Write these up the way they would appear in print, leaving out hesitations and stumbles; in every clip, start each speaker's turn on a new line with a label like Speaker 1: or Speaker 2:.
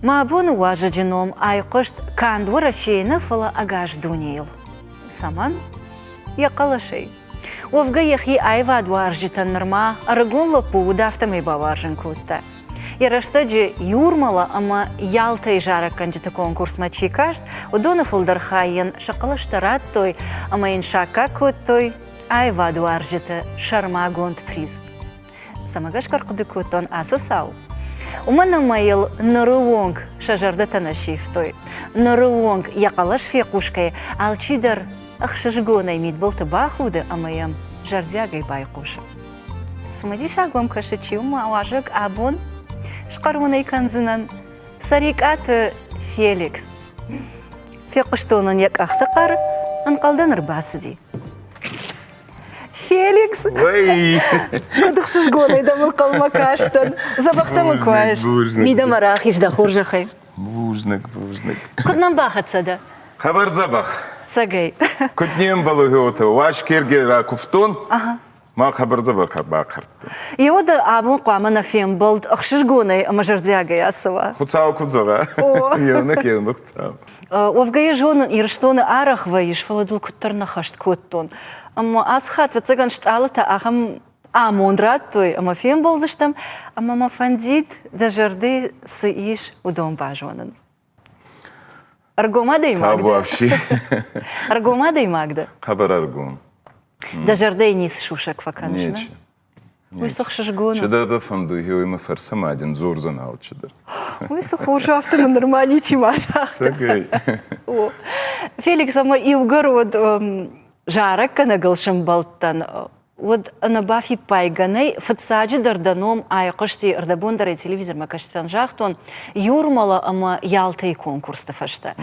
Speaker 1: Мӕ абоны уазӕджы ном айхъуыст канд Уӕрӕсейы нӕ, фӕлӕ ӕгас дунейыл. Цӕмӕн? Йӕ хъӕлӕсӕй. Уӕвгӕ йӕхи аивадуарзджытӕн нырма ӕрыгон лӕппу уыд, афтӕмӕй бауарзын кодта. Йӕ рӕстӕджы Юрмала ӕмӕ Ялтӕйы зарӕггӕнджыты конкурсмӕ чи каст, уыдоны фылдӕр хай йын сӕ хъӕлӕстӕ радтой ӕмӕ йын саккаг кодтой аивадуарзджыты сӕрмагонд приз. Цӕмӕ гӕсгӕ ӕрхъуыды кодтон ацы цау? Уымӕн ӕмӕ йыл ныры онг сӕ зӕрдӕтӕ нӕ сивтой. Ныры онг йӕ хъӕлӕс фехъусгӕйӕ алчидӕр ӕхсызгонӕй мидбылты бахуды ӕмӕ йӕм зӕрдиагӕй байхъусы. Цымыдисаг уӕм кӕсы, чи у мӕ уазӕг абон? Схъӕр уын ӕй кӕндзынӕн. Цӕрикъаты Феликс. Фехъуыстон ын йӕ къӕхты хъӕр, ӕнхъӕлдӕн ӕрбацыди. Феликс!
Speaker 2: Ой!
Speaker 1: Куыд ӕхсызгонӕй дӕм ӕнхъӕлмӕ кастӕн. Дзӕбӕхтӕ мын куы уаис. Мидӕмӕ рахиз дӕ хорзӕхӕй.
Speaker 2: Бузныг, бузныг.
Speaker 1: Куыд нӕм бахӕццӕ дӕ?
Speaker 2: Хабар дзӕбӕх.
Speaker 1: Цӕгӕй.
Speaker 2: Куыд не мбӕлы гъеуотӕ, Уаскерге ракуывтон, ма хабар дзӕбӕх бахъардтон.
Speaker 1: Еуӕдӕ абон хъуамӕ нӕ фембӕлд ӕхсызгонӕй ӕмӕ зӕрдиагӕй ацӕуа.
Speaker 2: Хуыцау куыд зӕгъа. Еунӕг еунӕг Хуыцау.
Speaker 1: Уӕвгӕ йӕ зонын, Ирыстоны арӕх вӕййыс, фӕлӕ дыл куыддӕр нӕ хӕст кодтон. Ӕмӕ ацы хатт, ӕвӕццӕгӕн, стъалытӕ ахӕм амонд радтой, ӕмӕ фембӕлдзыстӕм, ӕмӕ мӕ фӕндид, дӕ зӕрдӕйы цы ис, уыдон базонын. Ӕргом адӕймаг дӕ? Ӕргом адӕймаг дӕ?
Speaker 2: Хъӕбӕр ӕргом.
Speaker 1: Дӕ зӕрдӕйы ницы сусӕг фӕкӕныс, нӕ? Уый цы хсызгон у.
Speaker 2: Чидӕр дӕ фӕнды, уый мӕ фӕрсы ма дын дзурдзӕн алчидӕр.
Speaker 1: Уый цы хорз у, афтӕ мын нырма ничи ма загъта. О. Феликс, ӕмӕ иугӕр уӕд зарӕггӕнӕгыл сӕмбӕлдтӕн, уӕд ӕнӕбафиппайгӕ нӕй, фыццаджыдӕр дӕ ном айхъуысти, ӕрдӕбон дӕр ӕй телевизормӕ кӕсджытӕн загътон, Юрмала ӕмӕ Ялтӕйы конкурсты фӕстӕ.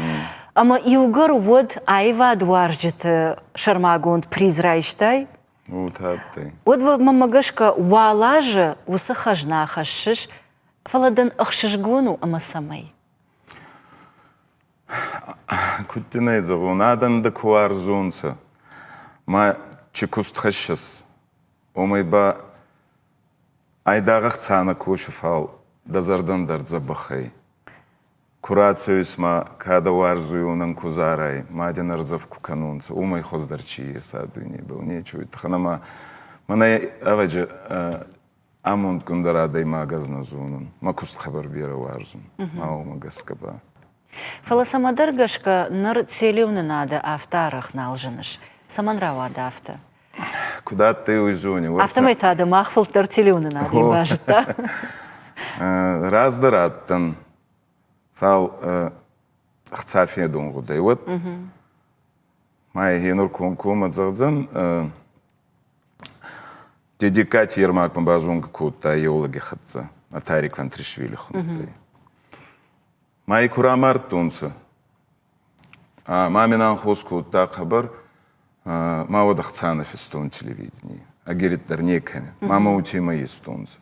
Speaker 1: Ӕмӕ иугӕр уӕд аивадуарзджыты сӕрмагонд приз райстай, Уӕд мӕнмӕ гӕсгӕ уал азы уыцы хӕзна хӕссыс, фӕлӕ дын ӕхсызгон у ӕмӕ цӕмӕй?
Speaker 2: Куд дин ӕй зӕгъон, адӕн дӕ ку уарзонцӕ, ма чи куст хӕссыс, уомӕй ба айдагъ ӕхца нӕ косы, фал дӕ зӕрдӕн дӕр дзӕбӕх ӕй. Ку рацӕуис ма кӕдӕ уарзуй, уонӕн ку зарай, ма дин ӕрдзӕф ку кӕнонцӕ, уомӕй хуӕздӕр чи ес а дуйнебӕл, нечи уой туххӕн ӕма мӕнӕ ӕвӕджи амондгундӕр адӕймаг ӕз нӕ зонун. Мӕ куст хъӕбӕр берӕ уарзун, ма уомӕ гӕсгӕ ба.
Speaker 1: Фӕлӕ цӕмӕдӕр гӕсгӕ ныр телеуынынады афтӕ арӕх нал зыныс. Цӕмӕн рауад афтӕ?
Speaker 2: Куд адтӕй, уой зони.
Speaker 1: Афтӕмӕй та дӕ мах фылдӕр телеуынынадӕй базыдта.
Speaker 2: Раздӕр адтӕн, фал ӕхца федун гъудӕй. Уӕд ма ӕхе нур комкоммӕ зӕгъдзӕн, Дедегкати Ермак мӕ базонгӕ кодта геологи хӕццӕ, Атари Квантришвили хундтӕй. Ма ӕй ку рамардтонцӕ, Ма мин анхос кодта хъӕбӕр, ма уӕд ӕхца нӕ фестон телевидении. Ӕгириддӕр некӕми. Ма мӕ уотемӕй истонцӕ.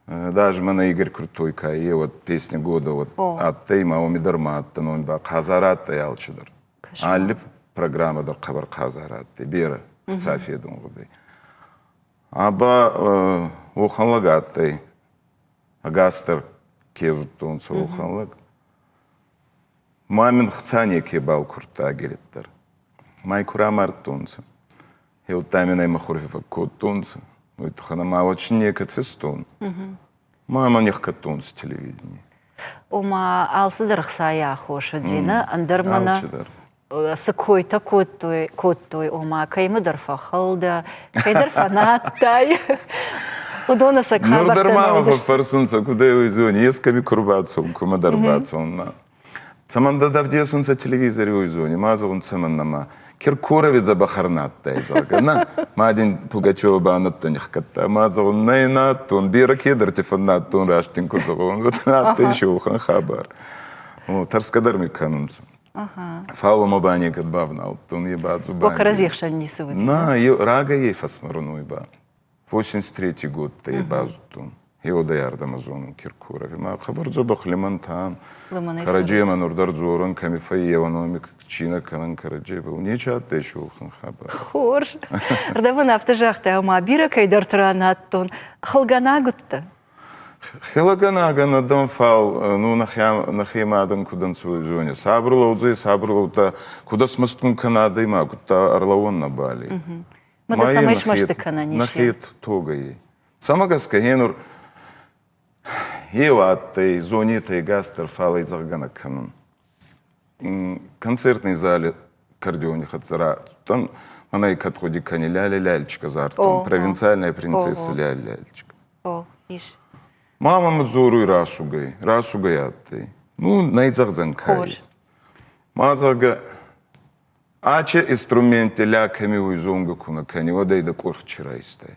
Speaker 2: Даже мӕнӕ Игорь Крутой ка е вот песня года вот адтӕй, ма уоми дӕр ма адтӕн, уоми ба хъазар адтӕй алчидӕр. Алли программӕ дӕр хъӕбӕр хъазар адтӕй, берӕ хца федун гъудӕй. Аба уӕхӕн лӕг адтӕй, ӕгасдӕр ке зудтонцӕ, уӕхӕн лӕг. Ма мин хца некебал курдта ӕгириддӕр. Ма ку рамардтонцӕ. Еудта мин ӕй мӕ хурфи фӕккодтонцӕ. Уой туххӕн ӕма уӕд некӕд фестон. Ма мӕ нихкӕдтонцӕ телевидении.
Speaker 1: Ома алцыдӕр ӕхцайы аххос уыди, нӕ? Ӕндӕр мӕнӕ цы койтӕ кодтой, кодтой, ома кӕимӕдӕр фӕхыл дӕ, кӕйдӕр фӕнадтай. Уыдоны сӕ
Speaker 2: Нур дӕр ма мӕ фӕфӕрсунцӕ, кудӕй уой зони, ескӕми ку рбацӕун, кумӕдӕр бацӕун. Цӕмӕн дӕ ӕвдесунцӕ телевизори уой зони, ма зӕгъун цӕмӕн нӕма. Киркорови дзӕбӕх ӕрнадтӕй, зӕгъгӕ, нӕ. Ма дин Пугачева банадта нихкӕдта. Ма зӕгъун, нӕ надтон, берӕ кедӕрти фӕннадтон, раст дин ку зӕгъон, адтӕй сеухан хабар. Тӕрсгӕ дӕр ми кӕнунцӕ. Фал уымӕ ба некӕд бавналдтон, е ба дзубанди.
Speaker 1: Кӕрӕдзи хсӕн ницы уыди?
Speaker 2: Нӕ, рагӕй фӕсмӕрунуй ба. 83 годтӕ базудтон. Еудӕй ардӕмӕ зонун Киркорови. Ма хъӕбӕр дзӕбӕх лимӕнтӕн. Кӕрӕдземӕ нур дӕр дзорӕн, кӕми фӕййевӕн, уоми чи нӕ кӕнӕн кӕрӕдзебӕл. Нечи адтӕй сеуӕхӕн хабар.
Speaker 1: Хорз. Рдӕбон афтӕ загътай, ома бирӕ кӕйдӕрты ранадтон. Хылгӕнӕг уыдтӕ?
Speaker 2: Хелагӕнӕгӕн адӕм, фал ну нӕхемӕ адӕм куд ӕнцой зони. Сабур лӕудзӕй, сабур лӕудта, куд ӕсмӕстгун кӕна адӕймаг, кудта ӕрлӕууӕн нӕбал.
Speaker 1: Ма дӕ цӕмӕй смӕсты кӕнӕн ис?
Speaker 2: Нӕхе тогӕй. Цӕмӕ гӕсгӕ гьенур еу адтӕй, зонетӕй гасдӕр, фал ӕй зӕгъгӕнӕг кӕнун. Концертный зале аккордеони хӕццӕ рацудтӕн, мӕнӕй кӕд гъуди кӕни Ляля-лялечка зардтон, провинциальная принцесса Ляля-лялечка.
Speaker 1: О, ис.
Speaker 2: Ма мӕмӕ дзоруй расугӕй, расугӕй адтӕй. Ну, нӕй зӕгъдзӕн кай. Ма зӕгъгӕ, аче инструментте ля кӕми уй зонгӕ ку нӕ кӕни, уӕд ӕй дӕ къох чи райстай.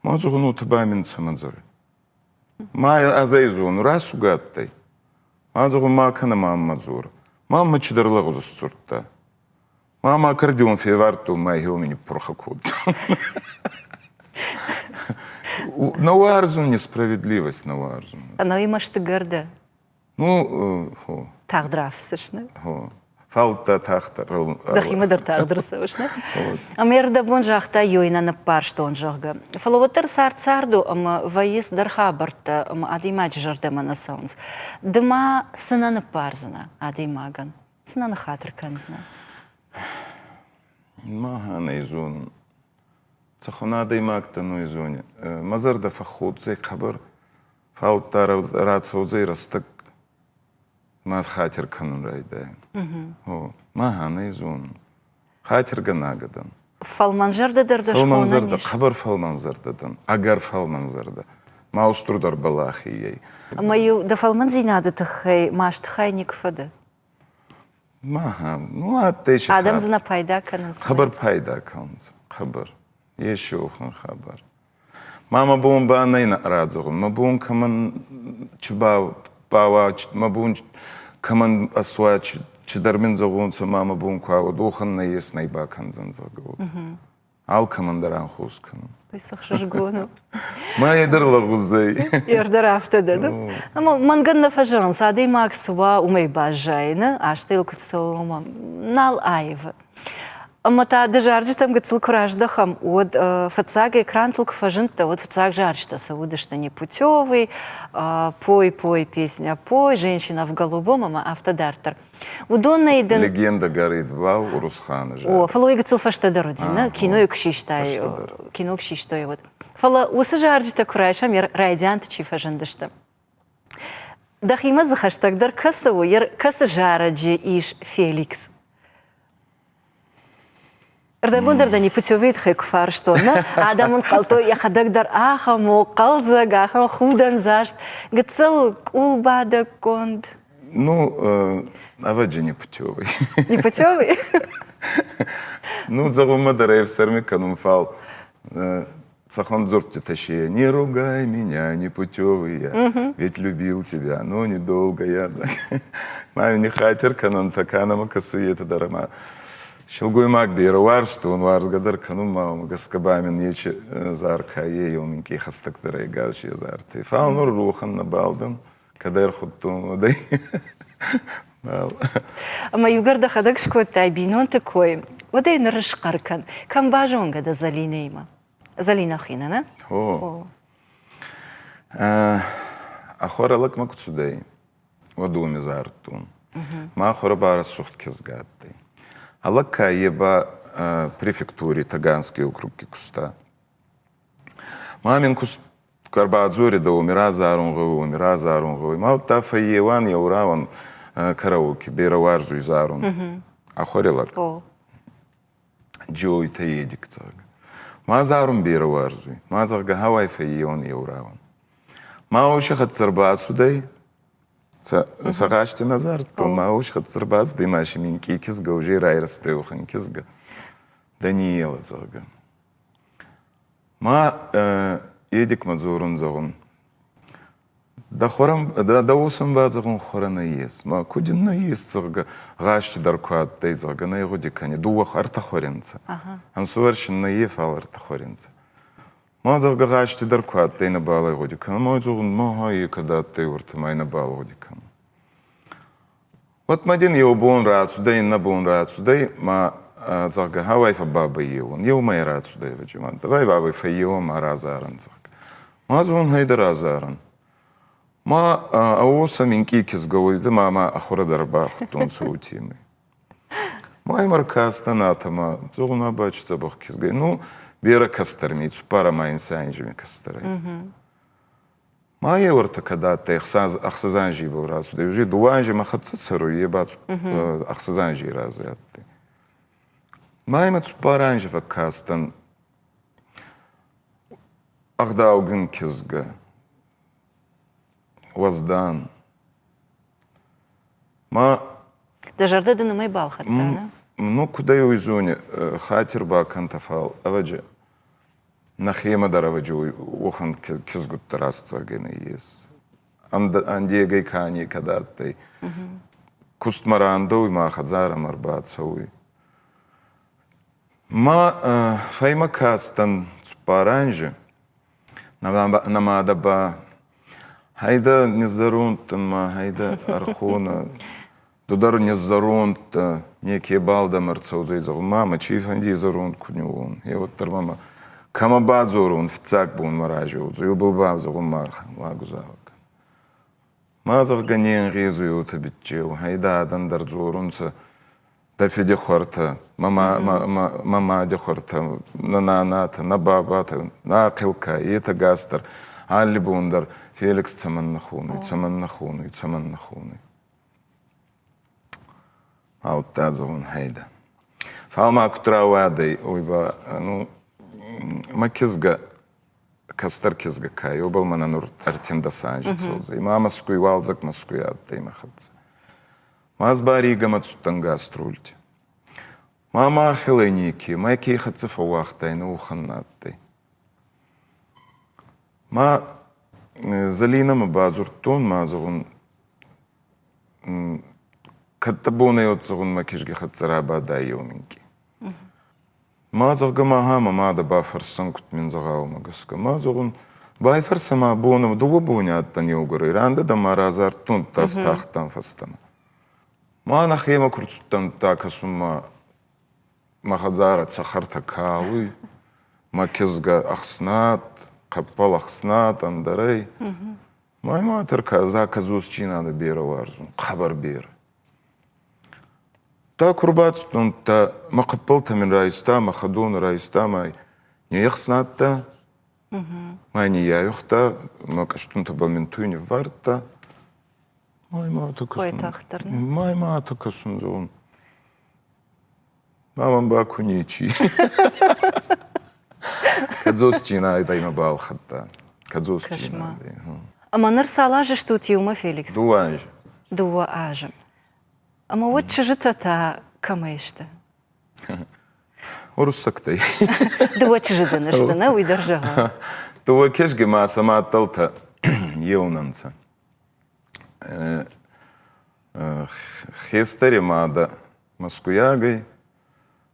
Speaker 2: Ма зӕгъун, уотӕ ба мин цӕмӕн зӕгъи? Ма ӕз ӕй зонун, расуг адтӕй. Ма зӕгъун, ма кӕнӕ маммӕ дзор. Маммӕ чидӕр лӕгъуз сдзурдта. Мама аккордеон февардтон, мӕ хеуми ниппурхӕ кодтон. Нӕ уарзун несправедливость, нӕ уарзун.
Speaker 1: Ӕнӕуи мӕстыгӕр дӕ?
Speaker 2: Ну, хо.
Speaker 1: Тагъд рафыссыс, нӕ?
Speaker 2: Хо. Фӕлдта тагъд.
Speaker 1: Дӕхимӕ дӕр тагъд ӕрцӕуыс, нӕ? Ӕмӕ ӕрдӕбон загъта, ёй нӕ ныппӕрстон, зӕгъгӕ. Фӕлӕ уӕддӕр цард цард у, ӕмӕ вӕййы цыдӕр хабӕрттӕ, ӕмӕ адӕймаджы зӕрдӕмӕ нӕ цӕуынц. Ды ма цы нӕ ныппардзынӕ адӕймагӕн? Цы нӕ ныххатыр кӕндзынӕ?
Speaker 2: Махӕн ӕй зонун. Цӕхуӕн адӕймаг дӕн, уой зони. Мӕ зӕрдӕ фӕхходдзӕй хъӕбӕр, фал рацӕудзӕй рӕстӕг ма хатир кӕнун райдайӕн. О, махӕн ӕй зонун. Хатиргӕнагӕ дӕн.
Speaker 1: Фӕлмӕнзӕрдӕ дӕр дӕ
Speaker 2: Фӕлмӕнзӕрдӕ, хъӕбӕр фӕлмӕнзӕрдӕ дӕн, ӕгӕр фӕлмӕнзӕрдӕ. Ма устурдӕр бӕлахи ӕй.
Speaker 1: Ӕмӕ-иу дӕ фӕлмӕндзинады тыххӕй маст хай никуы фӕдӕ?
Speaker 2: Маха, ну адтӕй си
Speaker 1: Адӕм дзы нӕ пайда кӕнынц.
Speaker 2: Хъӕбӕр пайда кӕнунцӕ, хъӕбӕр. Ес уӕхӕн хабар. Ма мӕ бон ба нӕй нӕ радзӕгъун. Мӕ бон кӕмӕн чи бауа, мӕ бон кӕмӕн ӕсуа, чидӕр мин зӕгъунцӕ, ма мӕ бон ку ауӕд, уӕхӕн нӕййес нӕй бакӕндзӕн, зӕгъгӕ. Алкӕмӕн дӕр ӕнхус кӕнун.
Speaker 1: Ой, цы хсызгон у.
Speaker 2: Ма е дӕр лӕгъузӕй.
Speaker 1: Е дӕр афтӕ дӕ. Ӕмӕ мӕнгӕн нӕ фӕзӕгъынц, адӕймаг цы уа, уымӕй баззайы, нӕ? Азтӕ йыл куыд цӕуы, уымӕ нал аивы. Ӕмӕ та ды зарджытӕм гыццыл куы раздӕхӕм, уӕд фыццаг экрантыл куы фӕзындтӕ, уӕд фыццаг зарджытӕ цы уыдысты Непутевый, Пой-пой, песня пой, Женщина в голубом ӕмӕ афтӕ дарддӕр. Уыдонӕй дын...
Speaker 2: Легенда горит бал Урусханы
Speaker 1: зарӕг. О, фӕлӕ уый гыццыл фӕстӕдӕр уыди, нӕ? Кинойы куы систай, кино куы систой, уӕд. Фӕлӕ уыцы зарджытӕ куы райсӕм, йӕ райдианты чи фӕзындысты, Дӕхимӕ дзы хӕстӕгдӕр кӕцы у, кӕцы зарӕджы ис Феликс? Ӕрдӕбон дӕр дӕ непутевый тыххӕй куы фарстон, нӕ? Адӕм ын хъӕлтой, йӕхӕдӕг дӕр ахӕм у, хъӕлдзӕг, ахӕм худӕндзаст, гыццыл къулбадӕггонд.
Speaker 2: Ну, ӕвӕджы непутевый.
Speaker 1: Непутевый?
Speaker 2: Ну, зӕгъунмӕ дӕр ӕфсӕрми кӕнун, фал Цӕхуӕн дзурдтитӕ си «Не ругай меня, непутевый я, ведь любил тебя, но недолго я». Ма не хатир кӕнӕнтӕ, ка нӕмӕ кӕсуй, етӕ дӕр ӕма силгоймаг берӕ уарзтон, уарзгӕ дӕр кӕнун ма уомӕ гӕсгӕ ба мин нечи зар ка е, еу минкъий хӕстӕгдӕр ӕгас е зартӕй. Фал нур рохӕн нӕбал дӕн, кӕд ӕрхудтон, уӕдӕй.
Speaker 1: Ӕмӕ иугӕр дӕхӕдӕг скодтай бинонты кой, уӕд ӕй ныр схъӕр кӕн. Кӕм базонгӕ дӕ Зӕлинӕимӕ? Зӕлинӕ хуина, нӕ?
Speaker 2: О. Ахуӕрӕ лӕгмӕ ку цудӕй, уӕд уоми зардтон. Мӕ ахуӕрӕ ба рӕсугъд кизгӕ адтӕй. А лӕг ка е ба префектури Таганский округки куста. Ма мин куст Ку ӕрбадзоридӕ, уоми разарун гъӕуй, уоми разарун гъӕуй. Ма удта фӕййеуӕн еу рауӕн караоке берӕ уарзуй зарун. Ахуӕрелӕг. Джойтӕ Эдик, зӕгъгӕ. Ма зарун берӕ уарзуй. Ма, зӕгъгӕ, гьӕуай фӕййеуӕн еу рауӕн. Ма уоси хӕццӕ ӕрбацудӕй, сӕ гъасти нӕ зардтон, ма уоси хӕццӕ ӕрбацудӕй ма си минкъий кизгӕ уже райрӕзтӕй уӕхӕн кизгӕ. Даниэла, зӕгъгӕ. Ма Эдикмӕ дзорун, зӕгъун, дӕ хуӕрӕн, дӕ уосӕн ба, зӕгъун, хуӕрӕ нӕййес. Ма ку дин нӕййес, зӕгъгӕ, гъасти дӕр ку адтӕй, зӕгъгӕ, нӕ гъуди кӕни. Дууӕ ӕртӕ хуӕри нцӕ. Ӕнсувӕр син нӕййе, фал ӕртӕ хуӕри нцӕ. Ма, зӕгъгӕ, гъасти дӕр ку адтӕй, нӕбал ӕй гъуди кӕнун. Ма, зӕгъун, ма, е кӕд адтӕй, уотемӕй нӕбал гъуди кӕнун. Уӕд ма дин еу бон рацудӕй, иннӕ бон рацудӕй, ма, зӕгъгӕ, гьӕуай фӕббабӕй еуӕн. Еу мӕй рацудӕй, ӕвӕджи ма. Давай бабӕй фӕййеуӕн ма разарӕн, зӕгъгӕ. Ма зон, гьӕйдӕ разарӕн. Ма ауоса минкъий кизгӕ уойдӕ ма мӕ ахурӕ дӕр бахудтонцӕ уотемӕй. Ма имӕ ркастӕн атӕмӕ, зӕгъун, а бачи дзӕбӕх кизгӕ. Ну, берӕ кӕстӕр ми, цуппар ӕма инсӕй анзи кӕстӕр ӕй. Ма еуӕртӕ кӕд адтӕй ӕхсӕз анзей бал рацудӕй, уже дууӕ анзи мӕ хӕццӕ цӕруй, е ба ӕхсӕз анзей разӕй адтӕй. Ма имӕ цуппар анзи фӕккастӕн ӕгъдаугин кизгӕ, уӕздан. Ма
Speaker 1: Дӕ зӕрдӕ дын уымӕй балхӕдта, нӕ?
Speaker 2: Ну, куд ӕй уой зони, хатир бакӕнтӕ, фал, ӕвӕджи, нӕхемӕ дӕр ӕвӕджи уӕхӕн кизгуттӕ рацӕгӕй нӕййес. Ӕндегӕй ка некӕд адтӕй. Кустмӕ рандӕуй ма хӕдзарӕмӕ ӕрбацӕуй. Ма фӕймӕ кастӕн цуппар анзи. Нӕ мадӕ ба гьӕйдӕ низзӕронд дӕн ма гьӕйдӕ ӕрхонӕ. Ду дӕр низзӕронд дӕ, некебал дӕмӕ ӕрцӕудзӕй, зӕгъун, мамӕ, чифӕнди зӕронд ку не уон, е уӕддӕр мӕмӕ кӕмӕ бадзорон, фиццаг бон мӕ рази уодзӕй, уобӕл ба, зӕгъун, ма гузавӕ кӕнӕ. Ма, зӕгъгӕ, не нгъезуй уотӕ биччеу, гьӕйдӕ адӕн дӕр дзорунцӕ, дӕ фиди хуӕртӕ, мӕ мади хуӕртӕ, нӕ нанатӕ, нӕ бабатӕ, нӕ ахъилка, етӕ гас дӕр алли бон дӕр Феликс цӕмӕннӕ хонуй, цӕмӕннӕ хонуй, цӕмӕннӕ хонуй. Аудта зӕгъун, гьӕйдӕ. Фал ма куд рауадӕй, уой ба, ну, мӕ кизгӕ, кӕстӕр кизгӕ ка, уобӕл мӕнӕ нур ӕртиндӕс анзи цӕудзӕй. Ма Мӕскуй, уалдзӕг Мӕскуй адтӕй мӕ хӕццӕ. Ма ӕз ба Ригӕмӕ цудтӕн гастрольти. Ма мӕхелӕй неке, мӕ ке хӕццӕ фӕууагътайнӕ, уӕхӕн на адтӕй. Ма Зӕлинӕмӕ бадзурдтон, ма зӕгъун, кӕд дӕ бонӕй уӕд зӕгъун мӕ кизги хӕццӕ рабадай еу минкъий. Ма, зӕгъгӕ, ма мӕ мадӕ бафӕрсӕн, куд мин зӕгъа, гӕсгӕ. Ма, зӕгъун, байфӕрсӕ ма бонӕ, дууӕ бони адтӕн еугурӕй, рандӕ дӕ ма разардтон, тахтан фӕстӕмӕ. Ма нӕхемӕ ку рцудтӕн кӕсунмӕ, мӕ хӕдзарӕ цӕхӕртӕ калуй, мӕ кизгӕ ӕхснад, хъӕппӕл ӕхснад ӕндӕрӕй. Ма ма тӕрка кӕдзосчийнадӕ берӕ уарзун, хъӕбӕр берӕ. Та ку рбацудтӕн, мӕ хъӕппӕлтӕ мин райста, мӕ хӕдон райста, ма не ӕхснадта, ма ниййайугъта, мӕ къӕстунтӕбӕл мин туй ниввардта. Май ма атӕ кӕсун. Май ма атӕ кӕсун, зӕгъун. Мамам ба ку нечи. Кӕдзосджийнадӕй мӕ балхӕдта. Кӕдзосджийнадӕй.
Speaker 1: Ӕмӕ ныр цал азы стут иумӕ, Феликс?
Speaker 2: Дыууӕ азы.
Speaker 1: Дыууӕ азы. Ӕмӕ уӕд чызджытӕ та кӕмӕй сты?
Speaker 2: Уруссӕгтӕй.
Speaker 1: Дыууӕ чызджы дын сты, нӕ уый дӕр зӕгъон.
Speaker 2: Дыууӕ кизги ма сӕ маддӕлтӕ еунӕнцӕ. Хестӕри мадӕ мӕскуйагӕй,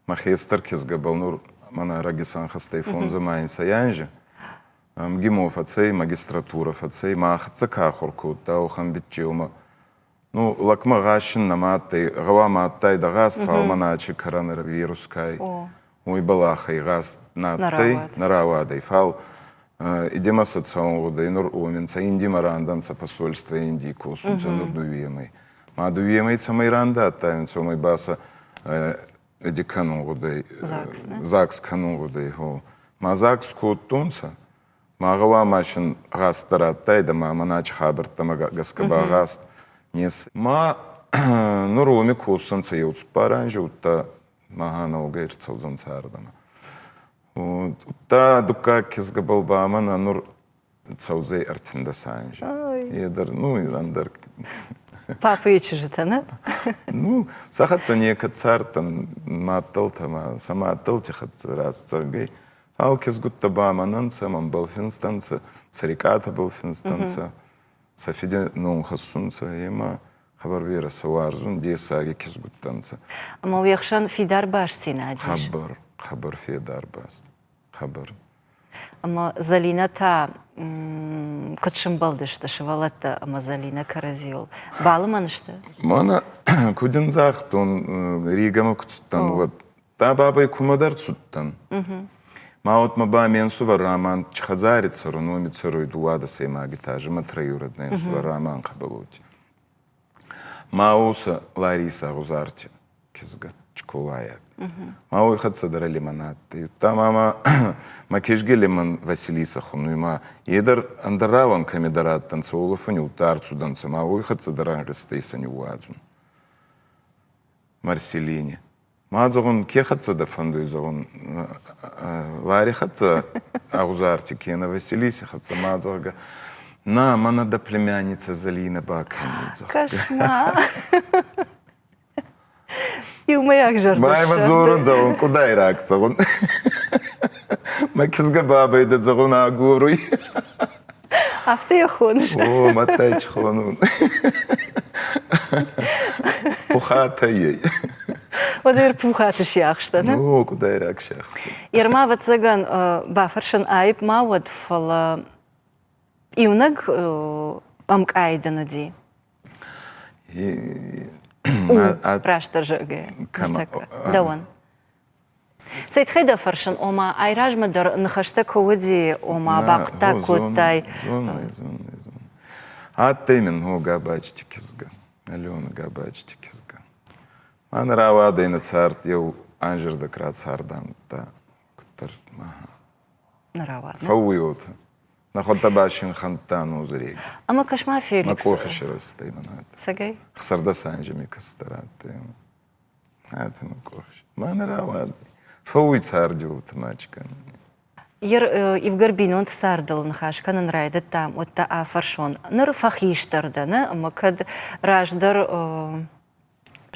Speaker 2: мӕ хестӕр кизгӕбӕл нур мӕнӕ ӕрӕги сӕнхӕстӕй фондз ӕма инсӕй анзи. МГИМО фӕцӕй, магистратурӕ фӕцӕй, ма хӕццӕ ка ахур кодта, уӕхӕн биччеумӕ. Ну, лӕгмӕ гъӕсин нӕма адтӕй, гъӕуама адтайдӕ гъаст, фал мӕнӕ ачи коронавирус кай, уой бӕлахӕй гъаст нӕ адтӕй, нӕ рауадӕй. Фал идемӕ сӕ цӕун гъудӕй, нур уоми Индимӕ рандӕнцӕ посольство Индий косунцӕ нур дууемӕй. Ма дууемӕй цӕмӕй рандӕ адтайонцӕ, уомӕй ба сӕ эди кӕнун гъудӕй, ЗАГС кӕнун гъудӕй, гъо. Ма ЗАГС кодтонцӕ, ма гъӕуама син гъаст дӕр адтайдӕ, ма мӕнӕ хабӕрттӕмӕ гӕсгӕ ба гъаст не Ма нур уоми косунцӕ еу цуппар анзи, удта ма нӕуӕгӕй ӕрцӕудзӕнцӕ ардӕмӕ. Удта дуккаг кизгӕбӕл ба мӕнӕ нур цӕудзӕй ӕртиндӕс анзи. Е дӕр, ну, ӕндӕр.
Speaker 1: Папӕйы чызджытӕ, нӕ?
Speaker 2: Ну, сӕ хӕццӕ некӕд цардтӕн мадтӕлтӕ ма сӕ мадтӕлти хӕццӕ рацӕгӕй. Фал кизгуттӕ ба мӕнӕн нцӕ, мӕнбӕл финстӕнцӕ, Цӕрикъатӕбӕл финстӕнцӕ, сӕ фиди ном хӕссунцӕ, ема хъӕбӕр берӕ сӕ уарзун, дессаги кизгуттӕ нцӕ.
Speaker 1: Ӕма уе хсӕн фидар бастдзийнадӕ ес?
Speaker 2: Хъӕбӕр, хъӕбӕр федар баст, хъӕбӕр.
Speaker 1: Ӕмӕ Зӕлинӕ та куыд сымбӕлдысты сывӕллӕттӕ ӕмӕ Зӕлинӕ кӕрӕдзийыл? Балымӕн сты?
Speaker 2: Мӕнӕ куы дын загътон, Ригӕмӕ куы цыдтӕн, уӕд дӕ бабӕй кумӕдӕр цудтӕн. Ма уотмӕ ба ме нсувӕр Раман хӕдзари цӕрун, уоми цӕруй дууадӕсӕймаг этажи, мӕ троюродный ӕнсувӕр Раман Хъӕбӕлоти. Ма уосӕ Лариса Гъузарти кизгӕ, Чколайаг. Ма уой хӕццӕ дӕр лимӕн адтӕй. Удта ма ма мӕ кизги лимӕн Василиса хунуй ма е дӕр ӕндӕр рауӕн кӕмидӕр адтӕнцӕ уолӕфӕни, удта ӕрцудӕнцӕ ма уой хӕццӕ дӕр ӕнгъизтӕй сӕ ниууадзун. Марселини. Ма зӕгъун, ке хӕццӕ дӕ фӕндуй, зӕгъун, Лари хӕццӕ Ӕгъузарти кенӕ Василиси хӕццӕ, ма зӕгъгӕ, на, мӕнӕ дӕ племянница Зӕлинӕ бакӕнид, зӕгъгӕ.
Speaker 1: Кӕс-ма. Иумӕйаг зӕрдӕ.
Speaker 2: Ма имӕ дзорун, зӕгъун, къудайраг, зӕгъун. Мӕ кизгӕ бабӕй дӕ, зӕгъун, агоруй.
Speaker 1: Афтӕ йӕ хоныс?
Speaker 2: О, мадта чи хонун. Пухатӕ ей.
Speaker 1: Уӕдӕр Пухаты сиахстӕ, не?
Speaker 2: О, къудайраг сиахстӕ.
Speaker 1: Ерма, ӕвӕццӕгӕн, бафӕрсын аипп ма уӕд, фӕлӕ иунӕг ӕмкъай дын уыди? Растдӕр зӕгъгӕйӕ, ныртӕккӕ, дӕуӕн. Цӕй тыххӕй дӕ фӕрсын, ома айразмӕ дӕр ныхӕстӕ куы уыди, ома бахъуыддаг кодтай.
Speaker 2: Адтӕй мин хо Габачти кизгӕ, Алена Габачти кизгӕ. Мӕн рауадӕй нӕ цард еу анзӕрдӕг рацардан, удта куддӕр
Speaker 1: Нӕ рауад.
Speaker 2: Фӕууй уотӕ. Нӕхуӕдтӕ ба синхӕнттӕ ӕнозӕрей.
Speaker 1: Ӕма кӕс-ма, Феликс.
Speaker 2: Мӕ къохи сирӕзтӕй мӕн адтӕй.
Speaker 1: Цӕгӕй?
Speaker 2: Хсӕрдӕс анземи кӕстӕр адтӕй. Мӕнӕ рауадӕй. Фӕууй царди уотӕ мачкӕнуни.
Speaker 1: Евгар бинонты цардыл ныхас кӕнын райдыдтам, уӕд дӕ афӕрсон. Ныр фӕхистӕр дӕ, нӕ? Ӕмӕ кӕд раздӕр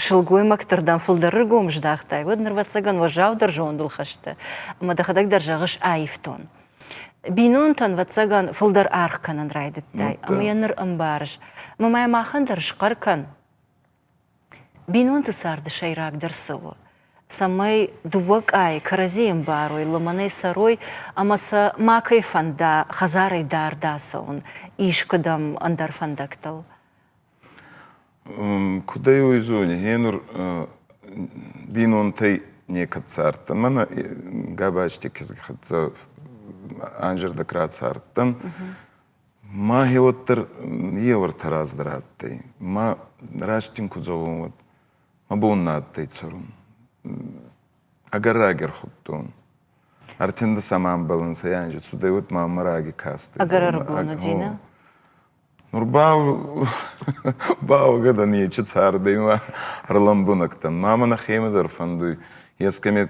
Speaker 1: сылгоймӕгты рдӕм фылдӕр ӕргом здӕхтай, уӕд ныр, ӕвӕццӕгӕн, уӕззаудӕр зондыл хӕсты. Ӕмӕ дӕхӕдӕг дӕр зӕгъыс, аивтон. Бинонтӕн, ӕвӕццӕгӕн, фылдӕр аргъ кӕнын райдыдтай, ӕмӕ йӕ ныр ӕмбарыс. Ӕмӕ ма йӕ махӕн дӕр схъӕр кӕн. Бинонты царды сӕйрагдӕр цы у, цӕмӕй дыууӕ къайы кӕрӕдзийы ӕмбарой, лымӕнӕй цӕрой ӕмӕ сӕ макӕй фӕнда хӕдзарӕй дард ацӕуын искуыдӕм ӕндӕр фӕндӕгтыл.
Speaker 2: Куд ӕй уой зони, гъенур бийнонтӕй некӕд цардтӕн. Мӕнӕ Габачти кизги хӕццӕ анзӕрдӕг рацардтӕн. Ма гъеуӕддӕр еуӕртӕ раздӕр адтӕй. Ма раст дин ку зӕгъон, уӕд мӕ бон нӕ адтӕй цӕрун. Ӕгӕр раги ӕрхудтон. Ӕртиндӕс ӕма ӕмбӕлӕнцӕ анзи цудӕй, уӕд ма мӕ раги кастӕй.
Speaker 1: Ӕгӕр ӕрыгон уыди, нӕ?
Speaker 2: Нур ба баугӕ дӕн ечи цардӕй ма ӕрлӕмбунӕг дӕн. Ма мӕ нӕхемӕ дӕр фӕндуй, ескӕми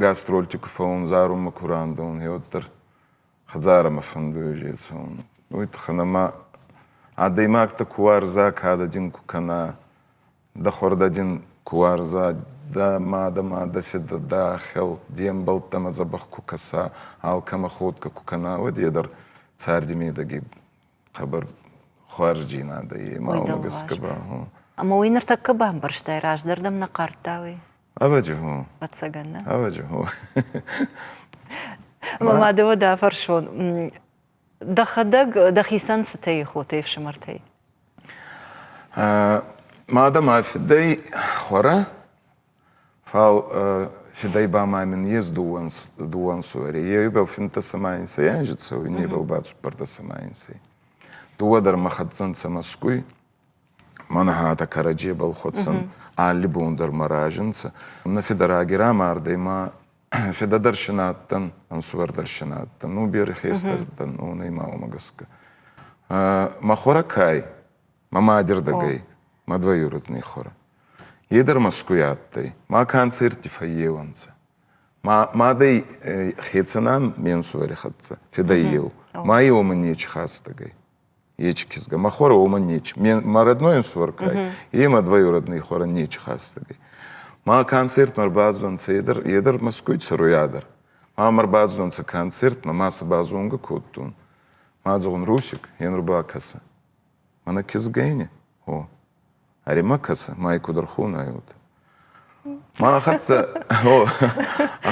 Speaker 2: гастрольти ку фӕуун, зарунмӕ ку рандӕун, гъеуӕддӕр хӕдзарӕмӕ фӕндуй ӕз цӕун. Уой туххӕн ӕма адӕймӕгтӕ ку уарза, кадӕ дин ку кӕна, дӕ хуӕрдӕ дин ку уарза, дӕ мадӕ ма дӕ фидӕ, дӕ хел, де мбӕлттӕмӕ дзӕбӕх ку кӕса, алкӕмӕ ходгӕ ку кӕна, уӕд е дӕр царди медӕги хъӕбӕр хуарзджийнадӕ е ма уомӕ гӕсгӕ ба.
Speaker 1: Ӕма уый ныртӕккӕ бамбӕрстай, раздӕр дӕм нӕ хъардта уый?
Speaker 2: Ӕвӕджи хо.
Speaker 1: Ӕцӕгӕн, нӕ?
Speaker 2: Ӕвӕджи хо.
Speaker 1: Мӕ мады уӕд афӕрсон, дӕхӕдӕг дӕхицӕн цытӕ хотӕй, ӕфсымӕртӕй?
Speaker 2: Мадӕ ма фидӕй хуӕрӕ, фал фидӕй ба ма мин ес дууӕ ӕнсувӕри. Еуебӕл финддӕс ӕма инсӕй анзи цӕуй, иннебӕл ба цуппӕрдӕс ӕма инсӕй. Дууӕ дӕр мӕ хӕццӕ нцӕ Мӕскуй. Мӕнӕ гьатӕ кӕрӕдзебӕл хуӕцӕн, алли бон дӕр мӕ рази нцӕ. Нӕ фидӕ раги рамардӕй ма фидӕ дӕр си нӕ адтӕн, ӕнсувӕр дӕр си нӕ адтӕн. Ну, берӕ хестӕр дӕн, уонӕй ма уомӕ гӕсгӕ. Мӕ хуӕрӕ кай, мӕ мадирдӕгӕй, мӕ двоюродный хуӕрӕ. Е дӕр Мӕскуй адтӕй. Ма концертти фӕййеуӕнцӕ. Ма мадӕй хецӕнӕн ме нсувӕри хӕццӕ, фидӕй еу. Ма еумӕ нечи хастӕгӕй. Ечи кизгӕ. Мӕ хуӕрӕ уомӕн нечи. Мӕ родной ӕнсувӕр кай, е мӕ двоюродный хуӕрӕ нечи хастӕгӕй. Ма концертмӕ ӕрбацудӕнцӕ е дӕр, е дӕр Мӕскуй цӕруй ӕдӕр. Ма мӕ ӕрбацудӕнцӕ концертмӕ, ма сӕ базонгӕ кодтон. Ма зӕгъун, Русик, е нур бакӕсӕ. Мӕнӕ кизгӕйни? О. Ӕри ма кӕсӕ, ма ӕй куд ӕрхонай уотӕ. Ма хӕццӕ, о,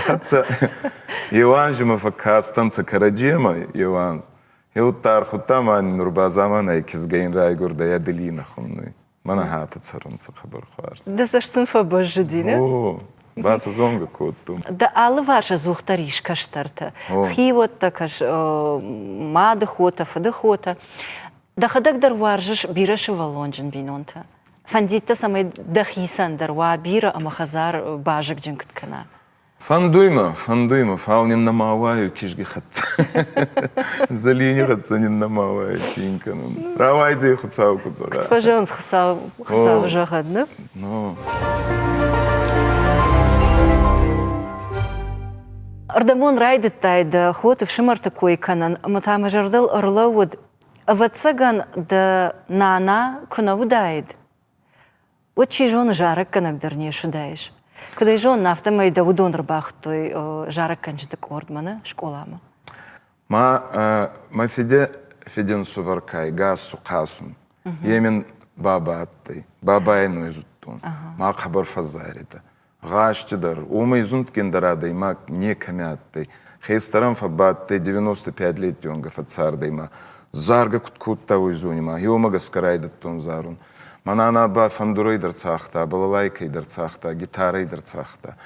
Speaker 2: хӕццӕ еу анзи ма фӕккастӕнцӕ кӕрӕдземӕ еу анз. Еудта ӕрхудта ма нур ба заманай кизгӕ ин райгурдӕй Аделина хуннуй. Мӕнӕ хатӕ цӕрунцӕ хъӕбӕр хуарз.
Speaker 1: Дӕ цӕст сын фӕбӕззыди, не?
Speaker 2: О. Бацазонгӕ кодтон.
Speaker 1: Дӕ алыварс ӕдзухдӕр ис кӕстӕртӕ, хиуӕттӕ, мады хотӕ, фыды хотӕ. Дӕхӕдӕг дӕр уарзыс бирӕ сывӕллонджын бинонтӕ. Фӕндид дӕ, цӕмӕй дӕхицӕн дӕр уа бирӕ ӕмӕ хӕдзар базыгджын куыд кӕна?
Speaker 2: Фӕндуй мӕ, фӕндуй мӕ, фал нин нӕма уайуй кизги хӕццӕ. Зӕлини хӕццӕ нин нӕма уайуй цин кӕнун. Рауайдзӕй Хуцау ку зӕгъа.
Speaker 1: Фӕзӕгъынц Хуыцау, Хуыцау зӕгъӕд, нӕ?
Speaker 2: Ну.
Speaker 1: Ӕрдӕбон райдыдтай дӕ хоты фсымӕрты кой кӕнын, ӕмӕ та мӕ зӕрдыл ӕрлӕууыд, ӕвӕццӕгӕн, дӕ нана куы нӕ уыдаид, уӕд, чи зоны, зарӕггӕнӕг дӕр не суыдаис. Куыд ӕй зонын, афтӕмӕй дӕ уыдон ӕрбахуыдтой зарӕггӕнджыты къордмӕ, нӕ скъоламӕ.
Speaker 2: Ма мӕ фидӕ фидӕнсувӕр кай Гасу Хъасум, е мин баба адтӕй. Бабай ной зудтон. Ма хъӕбӕр фӕззаридӕ. Гъазти дӕр, уомӕй зундгиндӕр адӕймаг некӕми адтӕй. Хестӕрӕн фӕббадтӕй 95 летти уӕнгӕ фӕццардӕй ма. Заргӕ куд кодта, уой зони ма. Уомӕ гӕсгӕ райдӕдтон зарун. Мӕ нана ба фӕндурӕй дӕр цагъта, балалайкӕй дӕр цагъта, гитарӕй дӕр цагъта.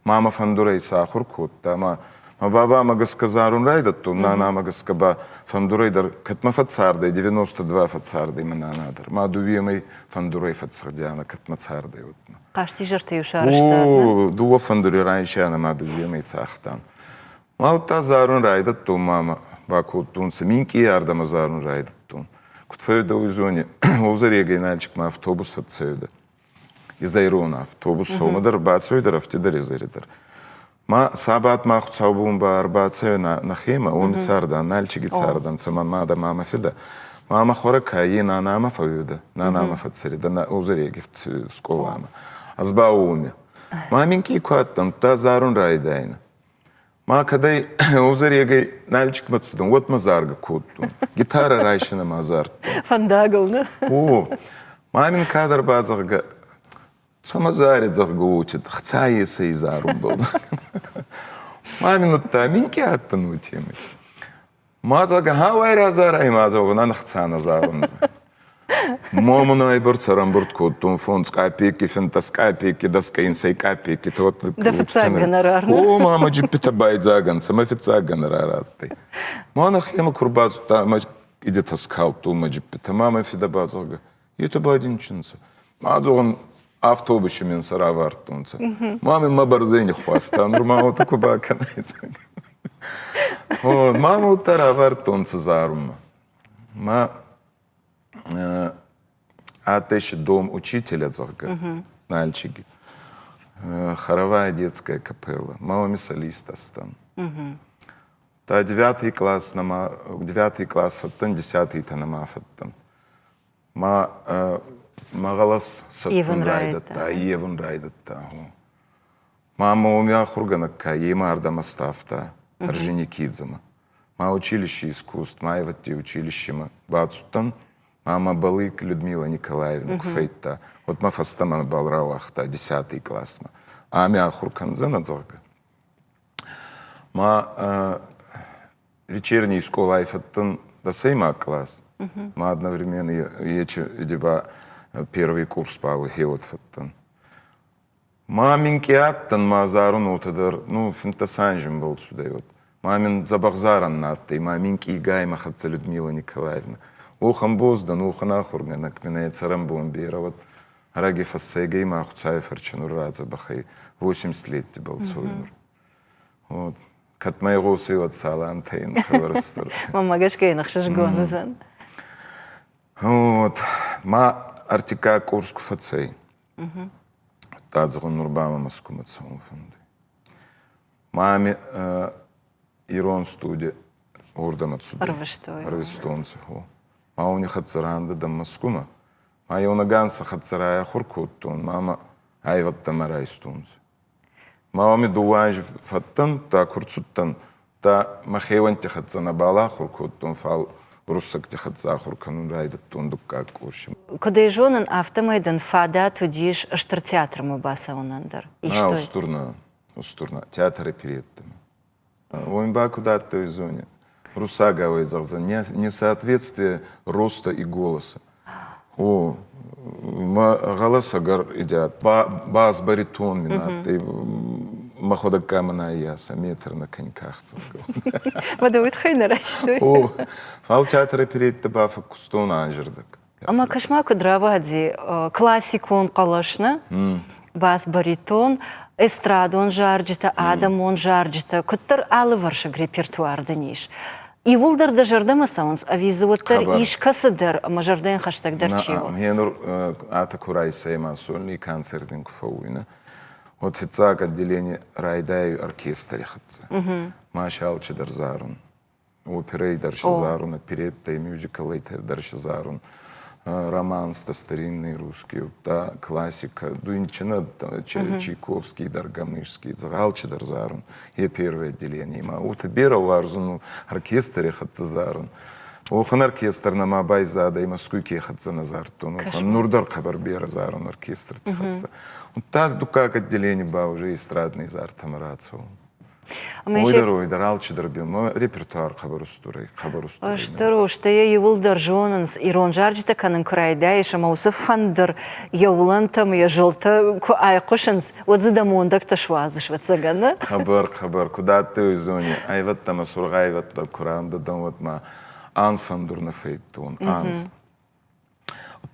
Speaker 2: Мамӕ фӕндурӕй сахур кодта, ма Мӕ баба мӕ гӕсгӕ зарун райдӕдтон, нана мӕ гӕсгӕ ба фӕндурӕй дӕр кӕдмӕ фӕццардӕй, 92 фӕццардӕй мӕ нана дӕр. Ма дууемӕй фӕндурӕй фӕццӕгъдианӕ кӕдмӕ цардӕй уӕдмӕ.
Speaker 1: Хъазтизӕртӕ-иу сарӕзтат,
Speaker 2: О, дууӕ фӕндури райсианӕ ма дууемӕй цагътан. Ма удта зарун райдӕдтон мамӕ бакодтонцӕ, минкъий ардӕмӕ зарун райдӕдтон. Куд фӕууидӕуй зони, Озӕрегӕй Нальчикмӕ автобус фӕццӕуидӕ. Изӕйрон автобус сӕумӕ дӕр бацӕуидӕр, афтидӕр изӕри дӕр. Ма сабат ма хуцаубон ба ӕрбацӕуй нӕхемӕ, уоми цардан, Нальчиги цардӕнцӕ мӕ мадӕ ма мӕ фидӕ. Мама хуӕрӕ ка е нанамӕ фӕууидӕ, нанамӕ фӕццӕридӕ Озӕреги скъоламӕ. Ӕз ба уоми. Ма минкъий ку адтӕн, та зарун райдайнӕ. Ма кӕдӕй Озӕрегӕй Нальчикмӕ цудӕн, уӕд мӕ заргӕ кодтон. Гитарӕ райсинӕ ма зардтон.
Speaker 1: Фӕндагыл, нӕ?
Speaker 2: О, ма мин кадӕр ба, зӕгъгӕ, цӕмӕ зари, зӕгъгӕ, уотид, хца есӕй зарунбӕл. Ма мин удта минкъий адтӕн уотемӕй. Ма зӕгъгӕ, гьӕуай разарай, ма зӕгъун, ӕнхца нӕ зарун. Момунай бӕрцӕ рамбурд кодтон фондз къапекки, финддӕс къапекки, дӕсгӕ инсӕй къапекки.
Speaker 1: Дӕ фиццаг гонорар.
Speaker 2: О, мама джиппитӕ байдзаг ӕнцӕ, мӕ фиццаг гонорар адтӕй. Ма нӕхемӕ ку рбацудта, ӕма идетӕ скалдтон мӕ джиппитӕ. Ма мӕ фидӕ ба, зӕгъгӕ, етӕ ба динчунцӕ. Ма зӕгъун, автобуси мин сӕ равардтонцӕ. Ма мин мӕ бӕрзӕй ниххуаста, нур ма уотӕ ку бакӕнай. Ма мӕ удта равардтонцӕ зарунмӕ. Ма адтӕй дом учителя, зӕгъгӕ, Нальчиги. Хоровая детская капелла. Ма уоми солист астан. Та девятый класс нӕма, девятый класс фӕдтӕн, десятый-та нӕма фӕдтӕн. Ма мӕ гъӕлӕс сӕттун райдӕдта, ивун райдӕдта. Мамӕ уоми ахургӕнӕг ка ема ардӕмӕ ставта Орджоникидземӕ. Ма училище искусств, ма аивӕдти училищемӕ бацудтӕн. Мамӕ Балык Людмила Николаевна ку фӕйдта, уӕд мӕ фӕстӕмӕ нӕбал рауагъта десятый классмӕ. Ами ахур кӕндзӕнӕ, зӕгъгӕ. Ма вечерний скъолай фӕдтӕн дӕсӕймаг класс. Ма одновременно ечи ба первый курс ба хеуӕд фӕдтӕн. Ма минкъий адтӕн, ма зарун уотӕ дӕр, ну, финддӕс анзи мбӕл цудӕй уӕд. Ма мин дзӕбӕх зарӕн нӕ адтӕй, ма минкъийгай мӕ хӕццӕ Людмила Николаевна. Уӕхӕн боз дӕн, уӕхӕн ахургӕнӕг мин ӕ цӕрӕнбон берӕ уӕд. Ӕрӕги фӕссӕйгӕй ма Хуцауи фӕрчи нур радзӕбӕх ӕй, 80 леттибӕл цӕуй нур. Вот. Кӕд мӕ игъосуй, уӕд саламтӕ ин хӕвӕрстӕр.
Speaker 1: Мӕнмӕ гӕсгӕ ин ӕхсызгон уыдзӕн.
Speaker 2: Вот. Ма ӕртиккаг курс ку фӕцӕй, Тадзгъун нур ба мӕ Мӕскумӕ цӕун фӕндуй. Ма ами ирон студи уордӕмӕ цудӕй.
Speaker 1: Ӕрвыстой.
Speaker 2: Ӕрвистонцӕ, хо. Ма уони хӕццӕ рандӕ дӕн Мӕскумӕ. Ма еунӕгӕн сӕ хӕццӕ райахур кодтон, ма мӕ аивӕдтӕмӕ райстонцӕ. Ма уоми дууӕ анзи фӕдтӕн, та ку рцудтӕн, та мӕ хеуӕнтти хӕццӕ нӕбал ахур кодтон, фал уруссӕгти хӕццӕ ахур кӕнун райдӕдтон дуккаг къурси.
Speaker 1: Куыд ӕй зонын, афтӕмӕй дын фадат уыдис стыр театрмӕ бацӕуынӕн дӕр.
Speaker 2: Истой? Устур нӕ, устур нӕ, театры опереттӕмӕ. Уым ба куыд адтӕй зоне? Руссагау зӕгъдзӕн, несоответствие роста и голоса. О, Мӕ гъӕлӕс ӕгӕр идиат. Бас-баритон мин адтӕй. Мӕхуӕдӕг ка мӕн аййасӕ метр нӕ кӕнкӕхдзӕн.
Speaker 1: Мадӕ уый тыххӕй нӕ райстой?
Speaker 2: О, фал театры оперетты ба фӕккустон анзӕрдӕг.
Speaker 1: Ӕмӕ кӕс-ма, куыд рауади классикон хъӕлӕс, нӕ? Бас-баритон, эстрадон зарджытӕ, адӕмон зарджытӕ, куыддӕр алывӕрсыг репертуар дын ис. Иууылдӕр дӕ зӕрдӕмӕ цӕуынц ӕви дзы уӕддӕр искӕцыдӕр ӕмӕ зӕрдӕйӕн хӕстӕгдӕр чи у?
Speaker 2: Гъенур атӕ ку райсӕй ма сольный концерт мин ку фӕууй, уӕд фиццаг отделение райдайуй оркестри хӕццӕ. Ма си алчидӕр зарун. Оперӕй дӕр си зарун, опереттӕй, мюзиклӕй дӕр си зарун. Романстӕ старинные русские, удта классика, дуинчина, Чайковский дӕр, Гамышский, алчидӕр зарун. Е первое отделение ма. Уотӕ берӕ уарзун оркестри хӕццӕ зарун. Охӕн оркестр нӕма байзадӕй, Мӕскуй ке хӕццӕ нӕ зардтон. Охӕн нур дӕр хъӕбӕр берӕ зарун оркестрти хӕццӕ. Удта дуккаг отделение ба уже эстрадный зартӕмӕ рацӕун. Уый дӕр, уый дӕр, алчидӕр мӕ репертуар хъӕбӕр устурӕй, хъӕбӕр устурӕй.
Speaker 1: Стыр у, стӕй йӕ иууылдӕр зонынц, ирон зарджытӕ кӕнын куы райдайыс ӕмӕ уыцы фӕндыр йӕ уылӕнтӕм, йӕ зылтӕ куы айхъуысынц, уӕд дзы дӕ мондӕгтӕ суадзыс, ӕвӕццӕгӕн, нӕ?
Speaker 2: Хъӕбӕр, хъӕбӕр. Куыд адтӕй, уый зони, аивӕдтӕ ӕмӕ цургъаивӕдтӕ куы рандӕдӕн, уӕд ма анз фӕндур нӕ федтон, анз.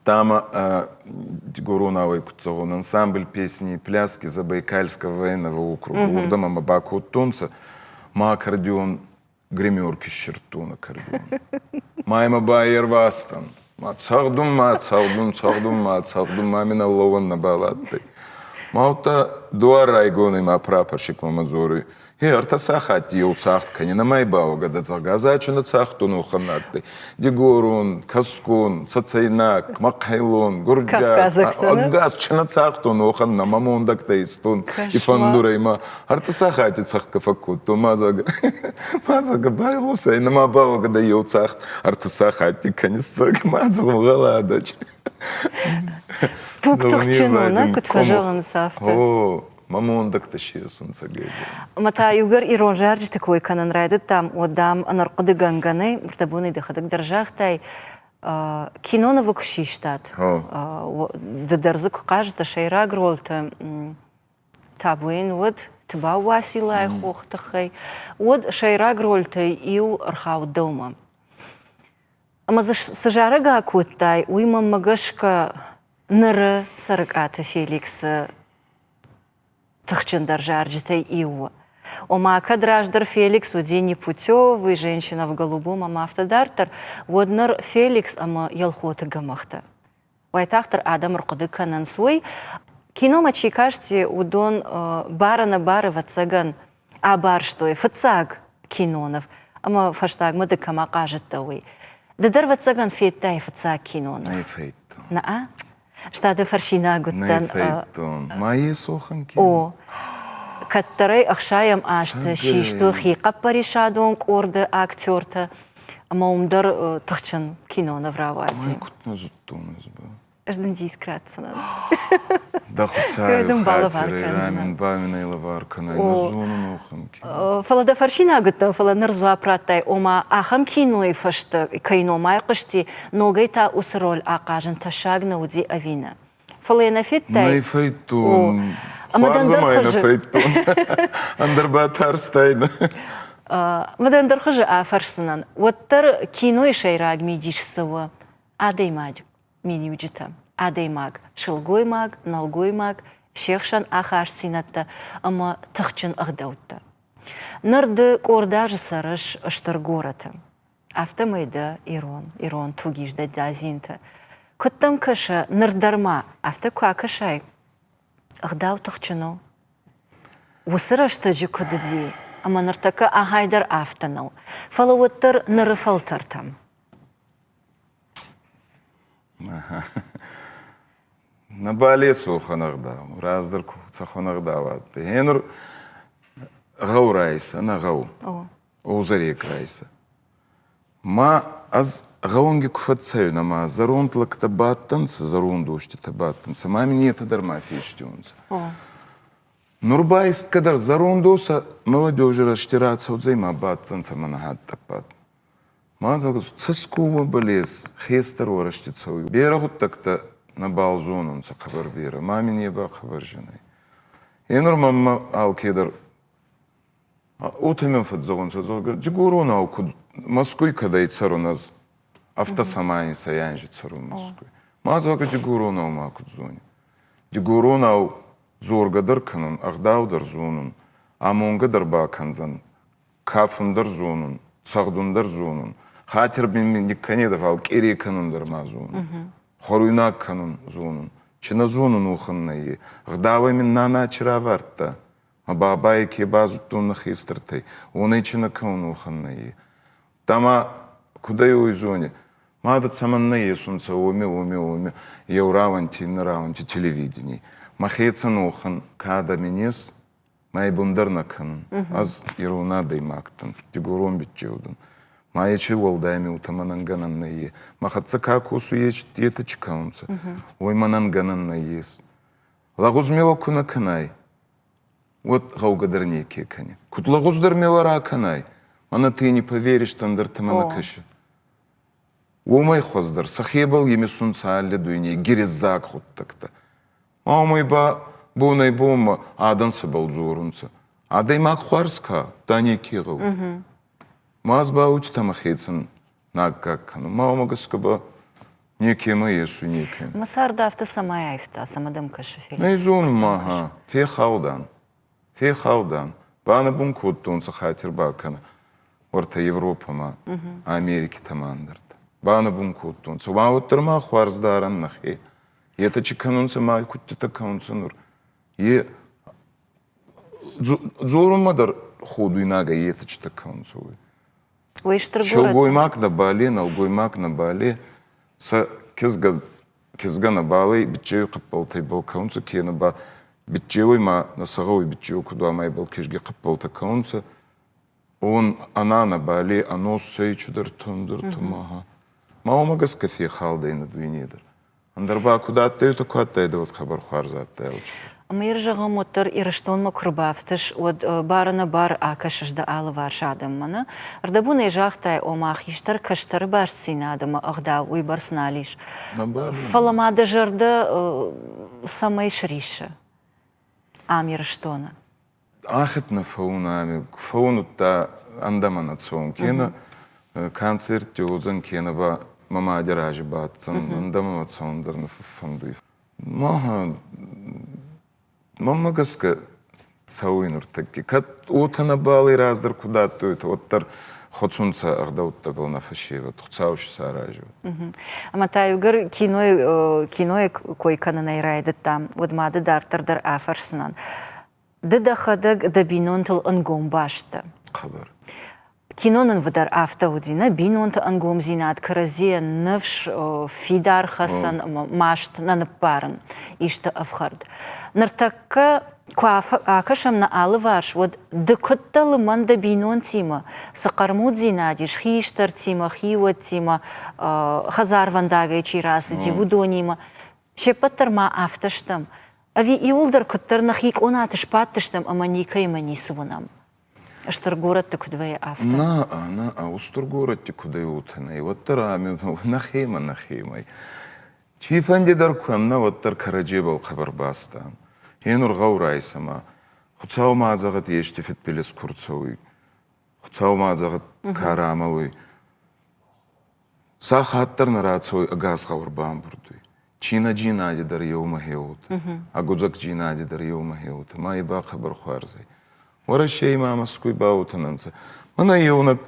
Speaker 2: Там Дигоронауӕй куд зӕгъон, ансамбль песни и пляски Забайкальского военного округа. Уордӕмӕ мӕ бакодтонцӕ. Ма аккордеон гримерки ссирдтон аккордеон. Ма имӕ байервазтӕн. Ма цӕгъдун, ма цӕгъдун, цӕгъдун, ма цӕгъдун, ма мин ӕрлӕууӕн нӕбал адтӕй. Ма удта дуар райгонӕй ма прапорщик мӕмӕ дзоруй: Хе, ӕртӕ сахатти еу цагъд кӕнинӕ ма ибауагӕ дӕ дзӕгъӕзачи нӕ цагътон уӕхӕн адтӕй. Дигорон, кӕсгон, цӕцӕйнаг, мӕхъхъелон, гурджиаг, ӕгас чи нӕ цагътон, уӕхӕн нӕмӕ мондӕгтӕ истон и фӕндурӕй ма ӕртӕ сахатти цӕгъдгӕ фӕккодтон ма зӕгъгӕ, ма зӕгъгӕ, байгъосай, нӕма бауагӕ дӕ еу цагъд ӕртӕ сахатти кӕнис зӕгъгӕ, ма зӕгъун гъӕладӕч.
Speaker 1: Туг тыхджын у, нӕ, куыд фӕзӕгъынц, афтӕ.
Speaker 2: О, Мӕ мондӕгтӕ сесунцӕ гӕдзӕ.
Speaker 1: Ӕмӕ та иугӕр ирон зарджыты кой кӕнын райдыдтам, уӕд, дам, ӕнӕрхъуыдыгӕнгӕ нӕй, рдӕбонӕй дӕхӕдӕг дӕр загътай, кинонывы куы систат, ды дӕр дзы куы хъазыдтӕ сӕйраг ролты, табу йын уыд Тыбау Уациллайы хохы тыххӕй, уӕд сӕйраг ролтӕй иу ӕрхауд дӕумӕ. Ӕмӕ дзы цы зарӕг акодтай, уый мӕнмӕ гӕсгӕ ныры Цӕрыкъаты Феликсы тыхджындӕр зарджытӕй иу у. Ома, кӕд раздӕр Феликс уыди непутевый, женщина в голубом ӕмӕ афтӕ дарддӕр, уӕд ныр Феликс ӕмӕ Елхоты гӕмӕхтӕ. Уайтагъддӕр адӕм ӕрхъуыды кӕнынц уый. Киномӕ чи касти, уыдон бар-ӕнӕбары, ӕвӕццӕгӕн, абарстой фыццаг киноныв ӕмӕ фӕстагмӕ ды кӕмӕ хъазыдтӕ, уый. Ды дӕр, ӕвӕццӕгӕн, федтай фыццаг киноныв.
Speaker 2: Нӕ федтон.
Speaker 1: Нӕ? Стады фӕрсинаг уыдтӕн.
Speaker 2: Нӕ федтон. Ма Есохан
Speaker 1: О, кӕддӕрӕй ӕхсайӕм азты систой хихъӕппӕрисадон къорды актертӕ ӕмӕ уым дӕр тыхджын киноныв рауадзи.
Speaker 2: Ой, куыд нӕ зыдтон ӕз ба.
Speaker 1: Ӕз дын диск ратдзынӕн.
Speaker 2: Дӕ Хуыцауы хатирӕй рамин баминӕй лӕвар кӕнай, нӕ зонын охын
Speaker 1: кино. Фӕлӕ дӕ фӕрсинаг уыдтӕн, фӕлӕ ныр дзуапп радтай, ома ахӕм кинойы фӕстӕ кӕй ном айхъуысти, ногӕй та уыцы роль ахъазын тӕссаг нӕ уыди ӕви нӕ? Фӕлӕ йӕ нӕ федтай?
Speaker 2: Нӕ федтон.
Speaker 1: Ӕмӕ дӕ ӕндӕр
Speaker 2: хуызы... нӕ федтон. Ӕндӕр батарстайнӕ.
Speaker 1: Ӕмӕ дӕ ӕндӕр хуызы афӕрсдзынӕн. Уӕддӕр кинойы сӕйраг мидис цы у? Адӕймаджы миниуджытӕ. Адӕймаг, сылгоймаг, нӕлгоймаг, се хсӕн ахастдзинӕдтӕ ӕмӕ тыхджын ӕгъдӕуттӕ. Ныр ды къорд азы цӕрыс стыр горӕты. Афтӕмӕй дӕ ирон, ирон туг ис дӕ дадзинты. Куыд дӕм кӕсы, ныр дӕр ма афтӕ куы акӕсай, ӕгъдау тыхджын у? Уыцы рӕстӕджы куыд уыди, ӕмӕ ныртӕккӕ ахӕй дӕр афтӕ нӕу, фӕлӕ уӕддӕр ныры фӕлтӕртӕм.
Speaker 2: Нӕ балецохӕн ӕгъдау, раздӕр цӕхуӕн ӕгъдау адтӕй. Гъенур гъӕу райсӕ, нӕ гъӕу. Озӕрек райсӕ. Ма ӕз гъӕунги ку фӕццӕуин ӕма зӕронд лӕгтӕ бадтӕнцӕ, зӕронд уоститӕ бадтӕнцӕ, ма мин етӕ дӕр ма фестиунцӕ. Нур ба ескӕдӕр зӕронд уосӕ молодежи рӕзти рацӕудзӕй ма баддзӕнцӕ мӕнӕ хаттӕппӕт. Ма зӕгъ, цӕсгомбӕл ес, хестӕр уӕрӕсти цӕуй. Берӕ гъуддӕгтӕ. Нӕбал зонунцӕ хъӕбӕр берӕ. Ма мин е ба хъӕбӕр зин ӕй. Е нур мӕммӕ алкедӕр уотӕ мин фӕдздзӕгъунцӕ, зӕгъгӕ, дигоронау куд Мӕскуй кӕдӕй цӕрун ӕз, афтӕ цӕмӕй сӕ анзи цӕрун Мӕскуй. Ма, зӕгъгӕ, дигоронау ма куд зони. Дигоронау дзоргӕ дӕр кӕнун, ӕгъдау дӕр зонун, амонгӕ дӕр бакӕндзӕн, кафун дӕр зонун, цӕгъдун дӕр зонун, хатир мин никкӕнедӕ, фал къере кӕнун дӕр ма зонун, хуӕруйнаг кӕнун зонун. Чи нӕ зонун, уӕхӕн нӕййе. Гъдауӕй мин нана чи равардта, ма бабайи ке базудтон нӕ хестӕртӕй, уонӕй чи нӕ кӕун, уӕхӕн нӕййе. Ма куд ӕй уой зони, мадӕ цӕмӕннӕ есунцӕ уоми, уоми, уоми, еу рауӕнти, иннӕ рауӕнти телевидений. Мӕхецӕн уӕхӕн кадӕ мин ес, мӕ бун дӕр нӕ кӕнун. Ӕз ирон адӕймаг дӕн, дигорон биччеу дӕн. Ма ечи уӕлдай миутӕ мӕнӕн гӕнӕн нӕййе. Мӕ хӕццӕ ка косуй, етӕ чи кӕнунцӕ, уой мӕнӕн гӕнӕн нӕййес. Лӕгъуз миуӕ ку нӕ кӕнай, уӕд гъӕугӕ дӕр неке кӕни. Куд лӕгъуздӕр миуӕ ракӕнай, мӕнӕ ты не поверишь, ӕндӕртӕмӕ нӕ кӕсы. Уомӕй хуӕздӕр сӕхебӕл имисунцӕ алли дуйней гириззаг гъуддӕгтӕ. Ма уомӕй ба бонӕй-бонмӕ адӕн цӕбӕл дзорунцӕ. Адӕймаг хуарз ка, да неке гъӕуй. Ма ӕз ба уотӕ мӕхецӕн наккаг кӕнун. Ма уомӕ гӕсгӕ ба некемӕ есуй, некемӕ.
Speaker 1: Мӕ цард афтӕ цӕмӕй аивта, цӕмӕ дӕм кӕсы, Феликс?
Speaker 2: Нӕ зонун ма, ха, фехалдан. Фехалдан. Банӕбун кодтонцӕ хатир бакӕнӕ уӕртӕ Европӕмӕ, Америкитӕмӕ ӕндӕртӕ. Банӕбун кодтонцӕ. Ма уӕддӕр ма хуарз дарӕн нӕхе. Етӕ чи кӕнунцӕ, ма кудтитӕ кӕнунцӕ нур. Е дзорунмӕ дӕр ходуйнаг ӕй етӕ читӕ кӕнунцӕ, уой.
Speaker 1: Уый стыр горӕт.
Speaker 2: Сылгоймаг нӕ бале, нӕлгоймаг нӕ бале, сӕ кизгӕ кизгӕ нӕ балӕй биччеуи хъӕппӕлтӕй бал кӕунцӕ, кенӕ ба биччеуй ма нӕ сӕ гъӕуй биччеу куд уа, ма ибӕл кизги хъӕппӕлтӕ кӕунцӕ. Он ӕна нӕ бале, ӕносӕй чидӕр тундӕртӕ ма. Ма уомӕ гӕсгӕ фехалдӕй нӕ дуйне дӕр. Ӕндӕр ба куд адтӕй, уотӕ ку адтайдӕ, уӕд хъӕбӕр хуарз адтӕй алчидӕр.
Speaker 1: Ӕмӕ зӕгъӕм, уӕддӕр Ирыстонмӕ куы рбафтыс, уӕд бар-ӕнӕбары акӕсыс дӕ алыварс адӕммӕ, нӕ? Ӕрдӕбонӕй загътай, ома хистӕр кӕстӕры бастдзинад ӕмӕ ӕгъдау уыйбӕрц нал ис. Фӕлӕ ма дӕ зӕрдӕ цӕмӕй сриссы ам Ирыстоны?
Speaker 2: Ахет нӕ фӕуун ами, фӕуун удта ӕндӕмӕ нӕ цӕун, кенӕ концертти уодзӕн, кенӕ ба мӕ мади рази баддзӕн, ӕндӕмӕ мӕ цӕун дӕр нӕ фӕффӕндуй. Маха мӕнмӕ гӕсгӕ цӕуй нуртӕкки. Кӕд уотӕ нӕбал и раздӕр куд адтӕй, уӕддӕр хуӕцунцӕ ӕгъдӕуттӕбӕл нӕ фӕсевӕд, Хуцау си саразуй.
Speaker 1: Ӕмӕ та иугӕр кинойы кинойы кой кӕнынӕй райдыдтам, уӕд ма ды дарддӕр дӕр афӕрсдзынӕн. Ды дӕхӕдӕг дӕ бинонтыл ӕнгом баст дӕ.
Speaker 2: Хъӕбӕр.
Speaker 1: Кинонывы дӕр афтӕ уыди, нӕ бинонты ӕнгомдзинад, кӕрӕдзийӕн ныфс, фидар хӕцӕн ӕмӕ маст нӕ ныппарын, исты ӕфхӕрд. Ныртӕккӕ куы акӕсӕм нӕ алыварс, уӕд ды куыд дӕ лымӕн дӕ бинонтимӕ, цы хъӕрмуддзинад ис хистӕртимӕ, хиуӕттимӕ, хӕдзарвӕндагӕй чи рацыди, уыдонимӕ, се ппӕт дӕр ма афтӕ стӕм, ӕви иуылдӕр куыддӕр нӕхи къонаты сбадтыстӕм ӕмӕ никӕимӕ ницы уынӕм? Стыр горӕтты куыд вӕййы, афтӕ?
Speaker 2: На, на, устур горӕтти куд ӕй, уотӕ нӕй. Уӕддӕр ами нӕхемӕ нӕхемӕ. Цийфӕнди дӕр ку ан, уӕддӕр кӕрӕдзебӕл хъӕбӕр бастан. Е нур гъӕу райсӕмӕ. Хуцау ма зӕгъӕд, ести фидбилиз ку рцӕуй. Хуцау ма зӕгъӕд, ка рамӕлуй. Сахат дӕр нӕ рацӕуй ӕгас гъӕу ӕрбамбурд уй. Чинӕджийнади дӕр еумӕ хеуотӕ, ӕгудзӕгджийнади дӕр еумӕ хеуотӕ, ма и ба хъӕбӕр хуарз ӕй. Уӕрӕсей ма Мӕскуй ба уотӕ нӕ нцӕ. Мӕнӕ еунӕг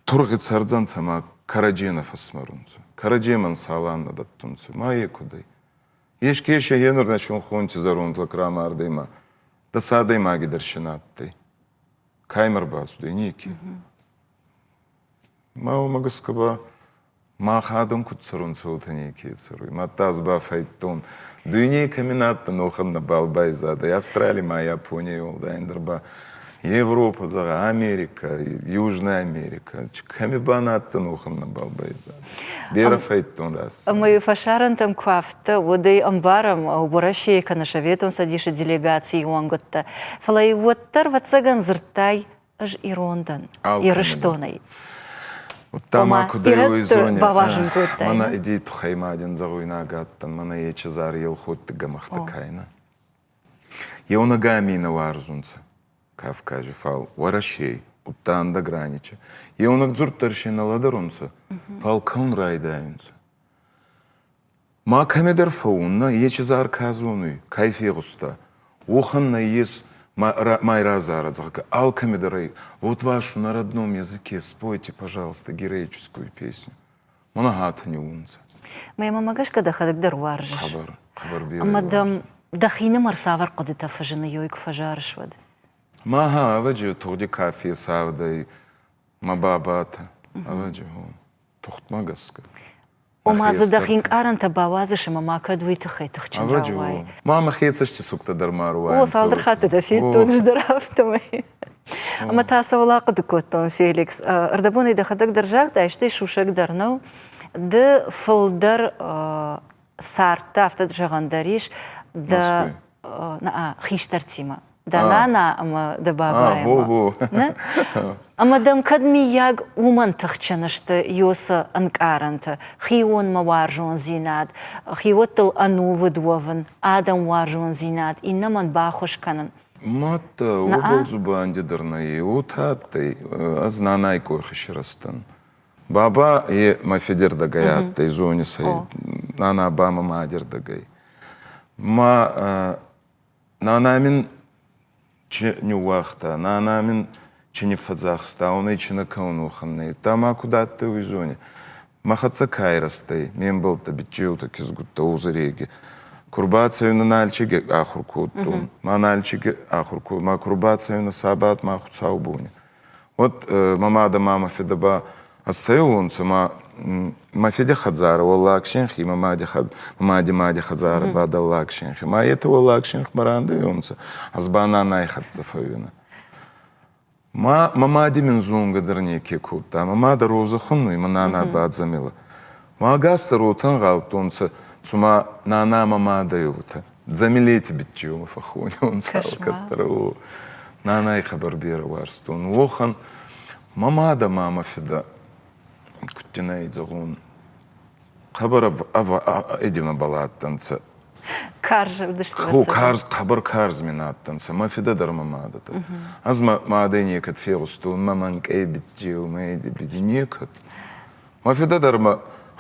Speaker 2: тургъи цӕрдзӕнцӕ ма кӕрӕдзей нӕ фӕсмӕрунцӕ, кӕрӕдземӕн салан нӕ дӕттунцӕ, ма е куд ӕй? Еске се хенур нӕ синхонти зӕронд лӕг рамардӕй ма дӕс адӕймаги дӕр си нӕ адтӕй. Ка имӕ ӕрбацудӕй? Неке. Ма уомӕ гӕсгӕ ба Мах адӕм куд цӕрунцӕ, уотӕ неке цӕруй. Мадта ӕз ба фӕйдтон. Дуйней кӕми нӕ адтӕн, уӕхӕн нӕбал байзадӕй. Австрали ма Японийӕй уӕлдай ӕндӕр ба Европӕ, зӕгъӕ, Америкӕ, Южная Америка. Кӕми ба нӕ адтӕн, уӕхӕн нӕбал байзадӕй. Берӕ фӕйдтон раст.
Speaker 1: Ӕма фӕсарӕнтӕм куы афтӕ, уӕд ӕй ӕмбарӕм, Уӕрӕсейы кӕнӕ Советон Цӕдисы делегацийы уӕнгуыдтӕ. Фӕлӕ уӕддӕр, ӕвӕццӕгӕн, дзырдтай ӕз ирон дӕн, Ирыстонӕй.
Speaker 2: Удта ма куд ӕй уой зони.
Speaker 1: Бауарзун кодтай.
Speaker 2: Мӕнӕ идей туххӕй ма дин зӕгъуйнаг адтӕн, мӕнӕ ечи зар Елхотти гӕмӕхтӕ кайнӕ. Еунӕг ами нӕ уарзунцӕ Кавкази, фал Уӕрӕсей, удта ӕндӕграничи. Еунӕг дзурд дӕр си нӕ лӕдӕрунцӕ, фал кӕун райдайунцӕ. Ма кӕмидӕр фӕуун, нӕ, ечи зар ка зонуй, кай фегъуста, уӕхӕн нӕййес Майразара, зӕгъгӕ, алкӕмидӕр ӕй. Вот вашу на родном языке спойте, пожалуйста, героическую песню. Мӕнӕ хатӕ ниуунцӕ.
Speaker 1: Мӕ гӕсгӕ дӕхӕдӕг дӕр уарзыс.
Speaker 2: Хъӕбӕр, хъӕбӕр берӕ.
Speaker 1: Ӕмӕ дӕм дӕхинымӕр цавӕр хъуыдытӕ фӕзыны, ёй куы фӕзарыс, уӕд?
Speaker 2: Мӕ ӕвӕджи тугъди ка фесавдӕй, мӕ бабатӕ, ӕвӕджи, тухтмӕ гӕсгӕ.
Speaker 1: Ома дзы дӕхи нкъарӕнтӕ бауадзыс ӕмӕ ма кӕд уый тыххӕй тыхджын рауай.
Speaker 2: Ма мӕхи цӕстисугтӕ дӕр ма руайынц.
Speaker 1: О, цалдӕр хатты дӕ федтон ӕз дӕр афтӕмӕй. Ӕмӕ та цӕуыл ахъуыды кодтон, Феликс? Ӕрдӕбонӕй дӕхӕдӕг дӕр загътай, стӕй сусӕг дӕр нӕу. Ды фылдӕр цардтӕ, афтӕ зӕгъӕн дӕр ис, дӕ хистӕртимӕ. Дӕ нана ӕмӕ дӕ бабаимӕ. Ӕмӕ дӕм кӕд миййаг уымӕн тыхджын сты Йосы ӕнкъарӕнтӕ, хионмӕ уарзондзинад, хиуӕттыл ӕнувыд уӕвын, адӕм уарзондзинад, иннӕмӕн баххуыс кӕнын.
Speaker 2: Мадта уобӕл дзубанди дӕр нӕййе. Уотӕ адтӕй. Ӕз нанай къохи сирӕзтӕн. Баба е мӕ фидирдӕгӕй адтӕй, зонис ӕй, нана ба мӕ мадирдӕгӕй. Ма Нана мин чи ниууагъта, нана мин чи ниффӕдзахста, уонӕй чи нӕ кӕун уӕхӕн нӕ. Удта ма куд адтӕй, уой зони. Мӕ хӕццӕ ка ирӕзтӕй, ме мбӕлттӕ, биччеутӕ, кизгуттӕ, озереги. Ку рбацӕуинӕ Нальчиги ахур кодтон. Ма Нальчиги ахур кодтон. Ма ку рбацӕуинӕ сабат ма хуцаубони. Уӕд мӕ мадӕ ма мӕ фидӕ ба ӕссӕйуонцӕ ма мӕ фиди хӕдзарӕ уӕллаг синхи, мӕ мади мади мади хӕдзарӕ ба дӕллаг синхи. Ма етӕ уӕллаг синхмӕ рандӕуонцӕ, ӕз ба нанай хӕццӕ фӕууинӕ. Ма мӕ мади мин зонгӕ дӕр неке кодта. Мӕ мадӕ Розӕ хуннуй, мӕ нана ба Дзамила. Ма ӕгас дӕр уотӕ ӕнгъалдтонцӕ, цума нана мӕ мадӕ уотӕ. Дзамилети биччеумӕ фӕххонионцӕ алкӕддӕр. Нанай хъӕбӕр берӕ уарзтон. Уохӕн мӕ мадӕ ма мӕ фидӕ, куд дин ӕй зӕгъон, хъӕбӕр эдемӕбӕл адтӕнцӕ.
Speaker 1: Карз ӕвдыст.
Speaker 2: Карз, хъӕбӕр карз мин адтӕнцӕ. Мӕ фидӕ дӕр мӕ мадӕ дӕр. Ӕз мӕ мадӕй некӕд фегъустон, мӕ мӕнкъей биччеу, мӕ эди биди некӕд. Мӕ фидӕ дӕр мӕ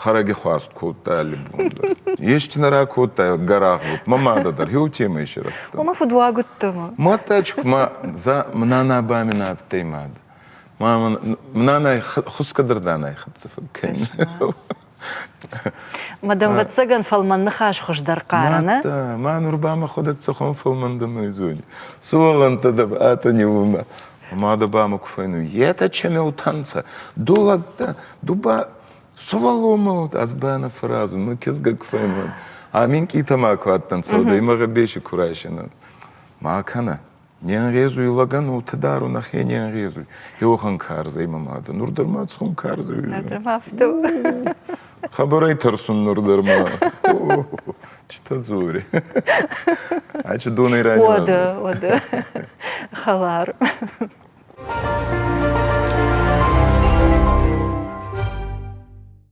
Speaker 2: хӕрӕги хуӕст кодта алли бон дӕр. Ести нӕ ракодта, гӕрах мӕ мадӕ дӕр еу темӕ исирӕзтӕн.
Speaker 1: Ома фудуаг удтӕмӕ.
Speaker 2: Мадта ма за нана ба мин адтӕй мадӕ. Ма нанай хусгӕ дӕр нанай хӕццӕ фӕккӕнин.
Speaker 1: Мадам, ӕвӕццӕгӕн, фӕлмӕн ныхас хуыздӕр хъары, нӕ?
Speaker 2: Ма нур ба мӕхуӕдӕг цӕхуӕн фӕлмӕн дӕн уой зони. Сувӕллӕнттӕ дӕ атӕ ниуунмӕ. Мадӕ ба мӕ ку фӕйнуй, етӕ чемеутӕнцӕ, ду лӕгтӕ, ду ба сувӕллонмӕ ӕз ба нӕ фӕразун, мӕ кизгӕ ку фӕйнуй. А минкъийтӕ ма ку адтӕнцӕ, уӕд имӕ гъӕбеси ку райсинӕ. Ма кӕнӕ. Не нгъезуй лӕгӕн уотӕ дарун ӕхе не нгъезуй. Еуӕхӕн карзӕй мӕ мадӕ. Нур дӕр ма цун карзӕй.
Speaker 1: Нур дӕр ма афтӕ.
Speaker 2: Хабарӕй тӕрсун нур дӕр ма. Читӕ дзори. Ачи донӕй
Speaker 1: ранимадзут. Уӕдӕ, уӕдӕ. Хӕлар.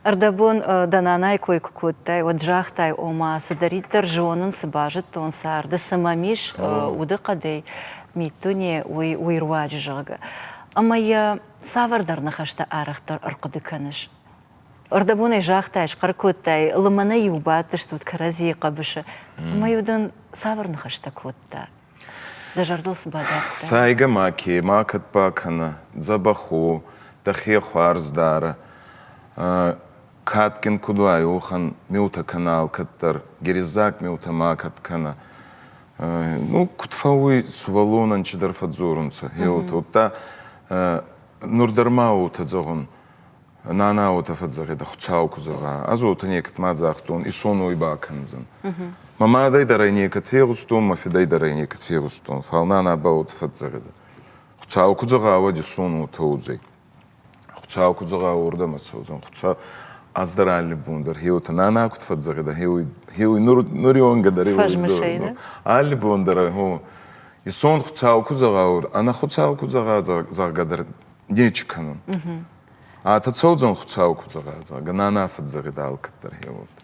Speaker 1: Ӕрдӕбон дӕ нанайы кой куы кодтай, уӕд загътай, ома, цыдӕриддӕр зонын, цы базыдтон царды, цы мӕм ис удыхъӕдӕй, миддуне, уый уый руаджы, зӕгъгӕ. Ӕмӕ йӕ цавӕрдӕр ныхӕстӕ арӕхдӕр ӕрхъуыды кӕныс? Ӕрдӕбонӕй загътай, схъӕр кодтай, лымӕнӕй-иу бадтыстут кӕрӕдзийы хъӕбысы, ӕмӕ-иу дын цавӕр ныхӕстӕ кодта? Дӕ зӕрдыл цы бадардтай?
Speaker 2: Сайгӕ ма ке макӕд бакӕнӕ, дзӕбӕх уо, дӕхе хуарз дарӕ. Кадгин куд уай, уӕхӕн миутӕ кӕнӕ алкӕддӕр, гереззаг миутӕ макӕд кӕнӕ. Ну, куд фӕууй, сувӕллонӕн чидӕр фӕдздзорунцӕ, гъе удта нур дӕр ма уотӕ зӕгъун, Нана уотӕ фӕдзӕгъидӕ, Хуцау ку зӕгъа, ӕз уотӕ некӕд ма загътон, исон уой бакӕндзӕн. Мӕ мадӕй дӕр ӕй некӕд фегъустон, мӕ фидӕй дӕр ӕй некӕд фегъустон, фал нана ба уотӕ фӕдзӕгъидӕ. Хуцау ку зӕгъа, уӕд исон уотӕ уодзӕй. Хуцау ку зӕгъа, уордӕмӕ цӕудзӕн. Хуцау ӕз дӕр алли бон дӕр хеуотӕ нана куд фӕдзӕгъидӕ, хеуй, хеуй нур, нури уӕнгӕ дӕр
Speaker 1: Фӕзмысӕй,
Speaker 2: Алли бон дӕр, гъо, исон Хуцау ку зӕгъа, ӕнӕ Хуцау ку зӕгъа, зӕгъгӕ дӕр нечи кӕнун. Атӕ цӕудзӕн Хуцау ку зӕгъа, зӕгъгӕ, нана фӕдзӕгъидӕ алкӕддӕр хеуӕнттӕ.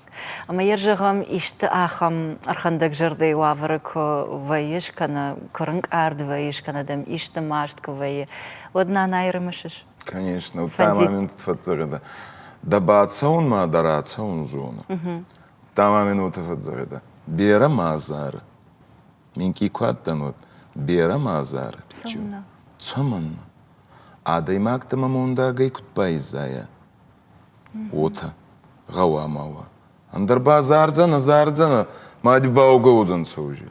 Speaker 1: Ӕмӕ йӕ зӕгъӕм, исты ахӕм ӕрхӕндӕг зӕрдӕйы уавӕры куы вӕййыс, кӕнӕ куы рынкъард вӕййыс, кӕнӕ дӕм исты маст куы вӕййы, уӕд нанайы рымысыс?
Speaker 2: Конечно, удта ма мин фӕдзӕгъидӕ. Дӕ бацӕунмӕ дӕ рацӕун зоны. Удта ма мин уотӕ фӕдзӕгъидӕ. Берӕ ма зары. Минкъий ку адтӕн, уӕд берӕ ма зары.
Speaker 1: Цӕмӕннӕ?
Speaker 2: Цӕмӕннӕ? Адӕймаг дӕмӕ мондагӕй куд байзайа, уотӕ гъӕуама уа. Ӕндӕр ба зардзӕнӕ, зардзӕнӕ, мади баугӕ уодзӕнцӕ уже.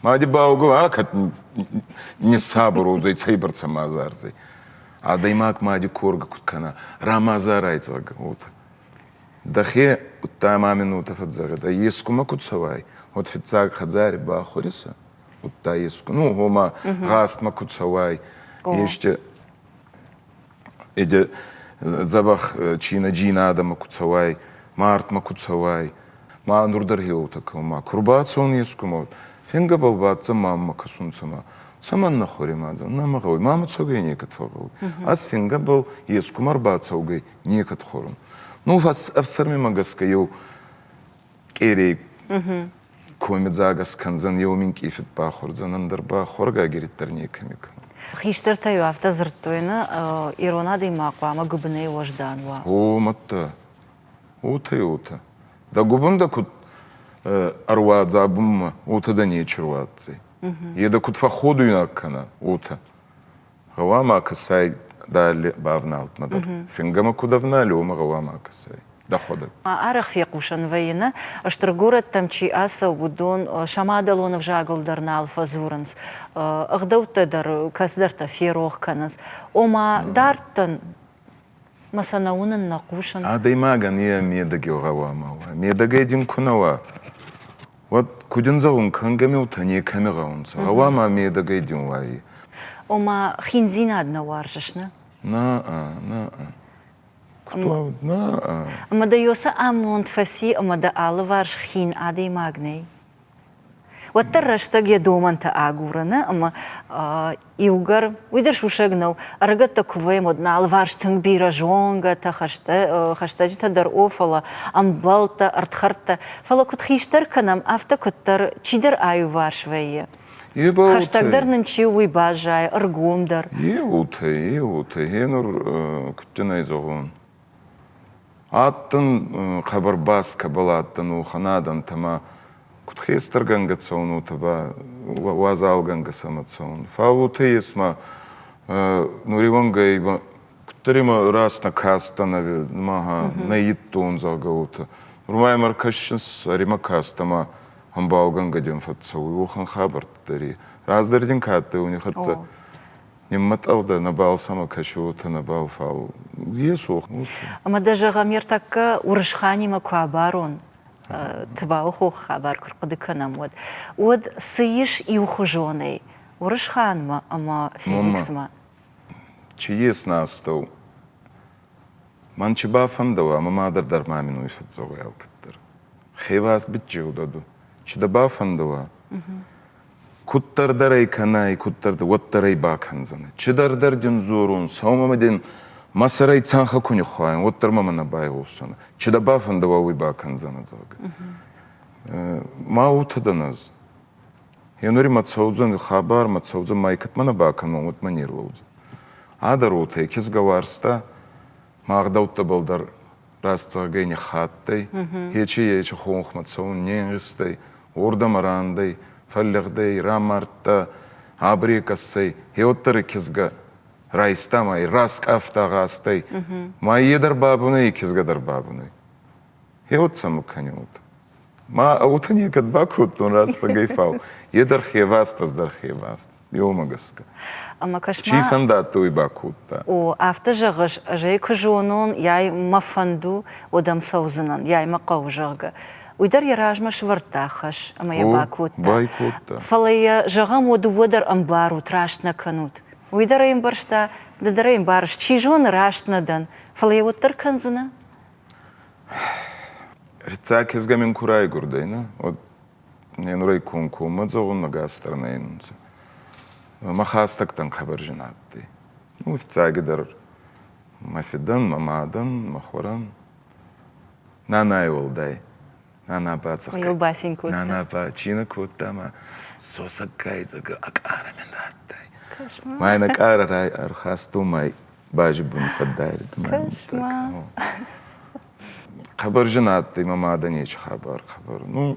Speaker 2: Мади баугӕ, а кӕд ниссабур уодзӕй, цӕйбӕрцӕ ма зардзӕй. Адӕймаг мади коргӕ куд кӕна, рамазарай, зӕгъгӕ, уотӕ. Дӕхе удта ма мин уотӕ фӕдзӕгъидӕ, ескумӕ ку цӕуай, уӕд фиццаг хӕдзари бахуӕрисӕ, удта еску, ну, гъома, гъастмӕ ку цӕуай, есте эде дзӕбӕх чинӕджин адӕмӕ ку цӕуай, мартмӕ ку цӕуай, ма нур дӕр хеуотӕ кӕун, ку рбацӕун ескумӕ, фингӕбӕл баддзӕн маммӕ кӕсунцӕ ма цӕмӕннӕ хуӕри ма нӕ мӕ гъӕуй, мамӕ цогӕй некӕд фӕгъгъӕуй. Ӕз фингӕбӕл ескумӕ ӕрбацӕугӕй некӕд хуӕрун. Ну, ӕфсӕрмимӕ гӕсгӕ еу къерей комедзаг скӕндзӕн, еу минкъий фид бахуӕрдзӕн, ӕндӕр ба хуӕргӕ ӕгириддӕр некӕми кӕнун.
Speaker 1: Хистӕртӕ-иу афтӕ дзырдтой, нӕ, ирон адӕймаг хъуамӕ гуыбынӕй уӕздан уа.
Speaker 2: О, мадта, уотӕ, уотӕ. Дӕ губун дӕ куд ӕруадза бунмӕ, уотӕ дӕ нечи руадздзӕй. Е дӕ куд фӕхходуйнаг кӕна, уотӕ. Гъӕуама кӕсай дӕ бавналтмӕ дӕр. Фингӕмӕ куд ӕвнали, уомӕ гъӕуама кӕсай дӕхуӕдӕг.
Speaker 1: Арӕх фехъусӕн вӕййы, нӕ стыр горӕттӕм чи ацӕуы, уыдон сӕ мадӕлон ӕвзагыл дӕр нал фӕдзурынц, ӕгъдӕуттӕ дӕр кӕцыдӕртӕ ферох кӕнынц. Ома, дардтӕн мӕ сӕ нӕ уынын, нӕ хъусын.
Speaker 2: Адӕймагӕн йӕ медӕг гъӕуама уа. Медӕгӕй дин ку нӕ уа, уӕд куд ин зӕгъун, кӕнгӕ миутӕ некӕми гъӕунцӕ. Гъӕуама медӕгӕй дин уай.
Speaker 1: Ома, хиндзинад нӕ уарзыс, нӕ?
Speaker 2: Нӕ, нӕ. Куд уа, нӕ.
Speaker 1: Ӕмӕ дӕ ёсы амонд фӕци ӕмӕ дӕ алыварс хин адӕймаг нӕй? Уӕддӕр рӕстӕг йӕ домӕнтӕ агуры, нӕ? Ӕмӕ иугӕр, уый дӕр сусӕг нӕу, ӕрыгӕттӕ куы вӕййӕм, уӕд нӕ алыварс тынг бирӕ зонгӕтӕ, хӕстӕджытӕ дӕр о, фӕлӕ ӕмбӕлттӕ, ӕрдхӕрдтӕ. Фӕлӕ куыд хистӕр кӕнӕм, афтӕ куыддӕр чидӕр аиуварс вӕййы. Хӕстӕгдӕр нын чи у, уый баззайы, ӕргомдӕр.
Speaker 2: Еутӕ, еутӕ, гъенур куд дин ӕй зӕгъон? Адтӕн хъӕбӕр баст кӕбӕл адтӕн, уӕхӕн адӕмтӕмӕ куд хестӕргӕнгӕ цӕун, уотӕ ба уазалгӕнгӕ сӕмӕ цӕун. Фал уотӕ ес ма нуриуӕнгӕ куддӕр имӕ раст нӕ кастӕн ӕви ма нӕ идтон, зӕгъгӕ, уотӕ. Нур ма имӕ ӕркӕсун, ӕримӕ каст ӕма ӕмбалгӕнгӕ дин фӕццӕуй, уӕхӕн хабӕрттӕ дӕр. Раздӕр дин ка адтӕй, уони хӕццӕ Ниммӕтъӕл дӕ, нӕбал сӕмӕ кӕсиуотӕ, нӕбал, фал Йесо.
Speaker 1: Ӕмӕ дӕ зӕгъӕм, ӕртӕккӕ Уырысханимӕ куы абарон, Тыбауы хохы хабар куы рхъуыды кӕнӕм, уӕд, уӕд цы ис иухуызонӕй Уырысханмӕ ӕмӕ Феликсмӕ?
Speaker 2: Чи ес нӕ астӕу? Мӕн чи бафӕндӕуа, мӕ мадӕр дӕр ма мин уой фӕццӕуй алкӕддӕр. Хеваст биччеу дӕ ду. Чи дӕ бафӕндӕуа, Куддӕр дӕр ӕй кӕнай, куддӕр уӕддӕр ӕй бакӕндзӕнӕ. Чидӕр дӕр дин дзорун, сӕумӕмӕ дин мӕ сӕрӕй цӕнхӕ ку ниххуайӕн, уӕддӕр мӕмӕ нӕ байгъосдзӕнӕ. Чи дӕ бафӕндӕуа, уой бакӕндзӕнӕ, зӕгъгӕ. Ма уотӕ дӕн ӕз. Енури мӕ цӕудзӕн хабар, мӕ цӕудзӕн, ма кӕд мӕ нӕ бакӕнон, уӕд мӕ не рлӕудзӕн. Адӕр уотӕ, кизгӕ уарзта, ма ӕгъдӕуттӕбӕл дӕр раст зӕгъгӕй ниххаттӕй, ечи ечи хонхмӕ цӕун не нгъизтӕй, уордӕмӕ рандӕй, фӕллигъдӕй, рамардта, абрек иссӕй, хеуӕддӕр кизгӕ райста ма раскъафта гъастӕй, ма е дӕр бабунӕй, кизгӕ дӕр бабунӕй. Хеуӕд цӕмӕ кӕниуотӕ? Ма уотӕ некӕд бакодтон рӕстӕгӕй, фал е дӕр хеваст, ӕз дӕр хеваст. Еумӕ гӕсгӕ.
Speaker 1: Ӕмӕ кӕс
Speaker 2: Чи фӕндадтӕ, уый бакодта.
Speaker 1: О, афтӕ зӕгъыс, ӕз ӕй куы зонон, яй мӕ фӕнд у, уӕд ӕм цӕудзынӕн, яй мӕ хъӕуы, зӕгъгӕ. Уый дӕр йӕ размӕ сывӕрдта хӕс ӕмӕ йӕ бакодта.
Speaker 2: Байкодта.
Speaker 1: Фӕлӕ йӕ, зӕгъӕм, уӕ дыууӕ дӕр ӕмбарут, раст нӕ кӕнут. Уый дӕр ӕй ӕмбӕрста, ды дӕр ӕй ӕмбарыс. Чи зоны, раст нӕ дӕн, фӕлӕ йӕ уӕддӕр кӕндзынӕ?
Speaker 2: Фиццаг кизгӕ мин ку райгурдӕй, нӕ, уӕд не нурӕй комкоммӕ зӕгъун, ӕгасдӕр нӕ инунцӕ. Мӕ хастӕгтӕн хъӕбӕр зин адтӕй. Ну, фиццагидӕр. Мӕ фидӕн, мӕ мадӕн, мӕ хуӕрӕн. Нанайы уӕлдай. Нана бацах.
Speaker 1: Йыл бацин кодта.
Speaker 2: Нана ба чи нӕ кодта ма сосӕггай дзӕгӕ акъара мин радтай. Ма ин акъара рай ӕрхастон ма базы бун фӕддайрд.
Speaker 1: Кӕс-ма.
Speaker 2: Хъӕбӕр зын адтӕй мӕ мадӕн ечи хабар хъӕбӕр. Ну,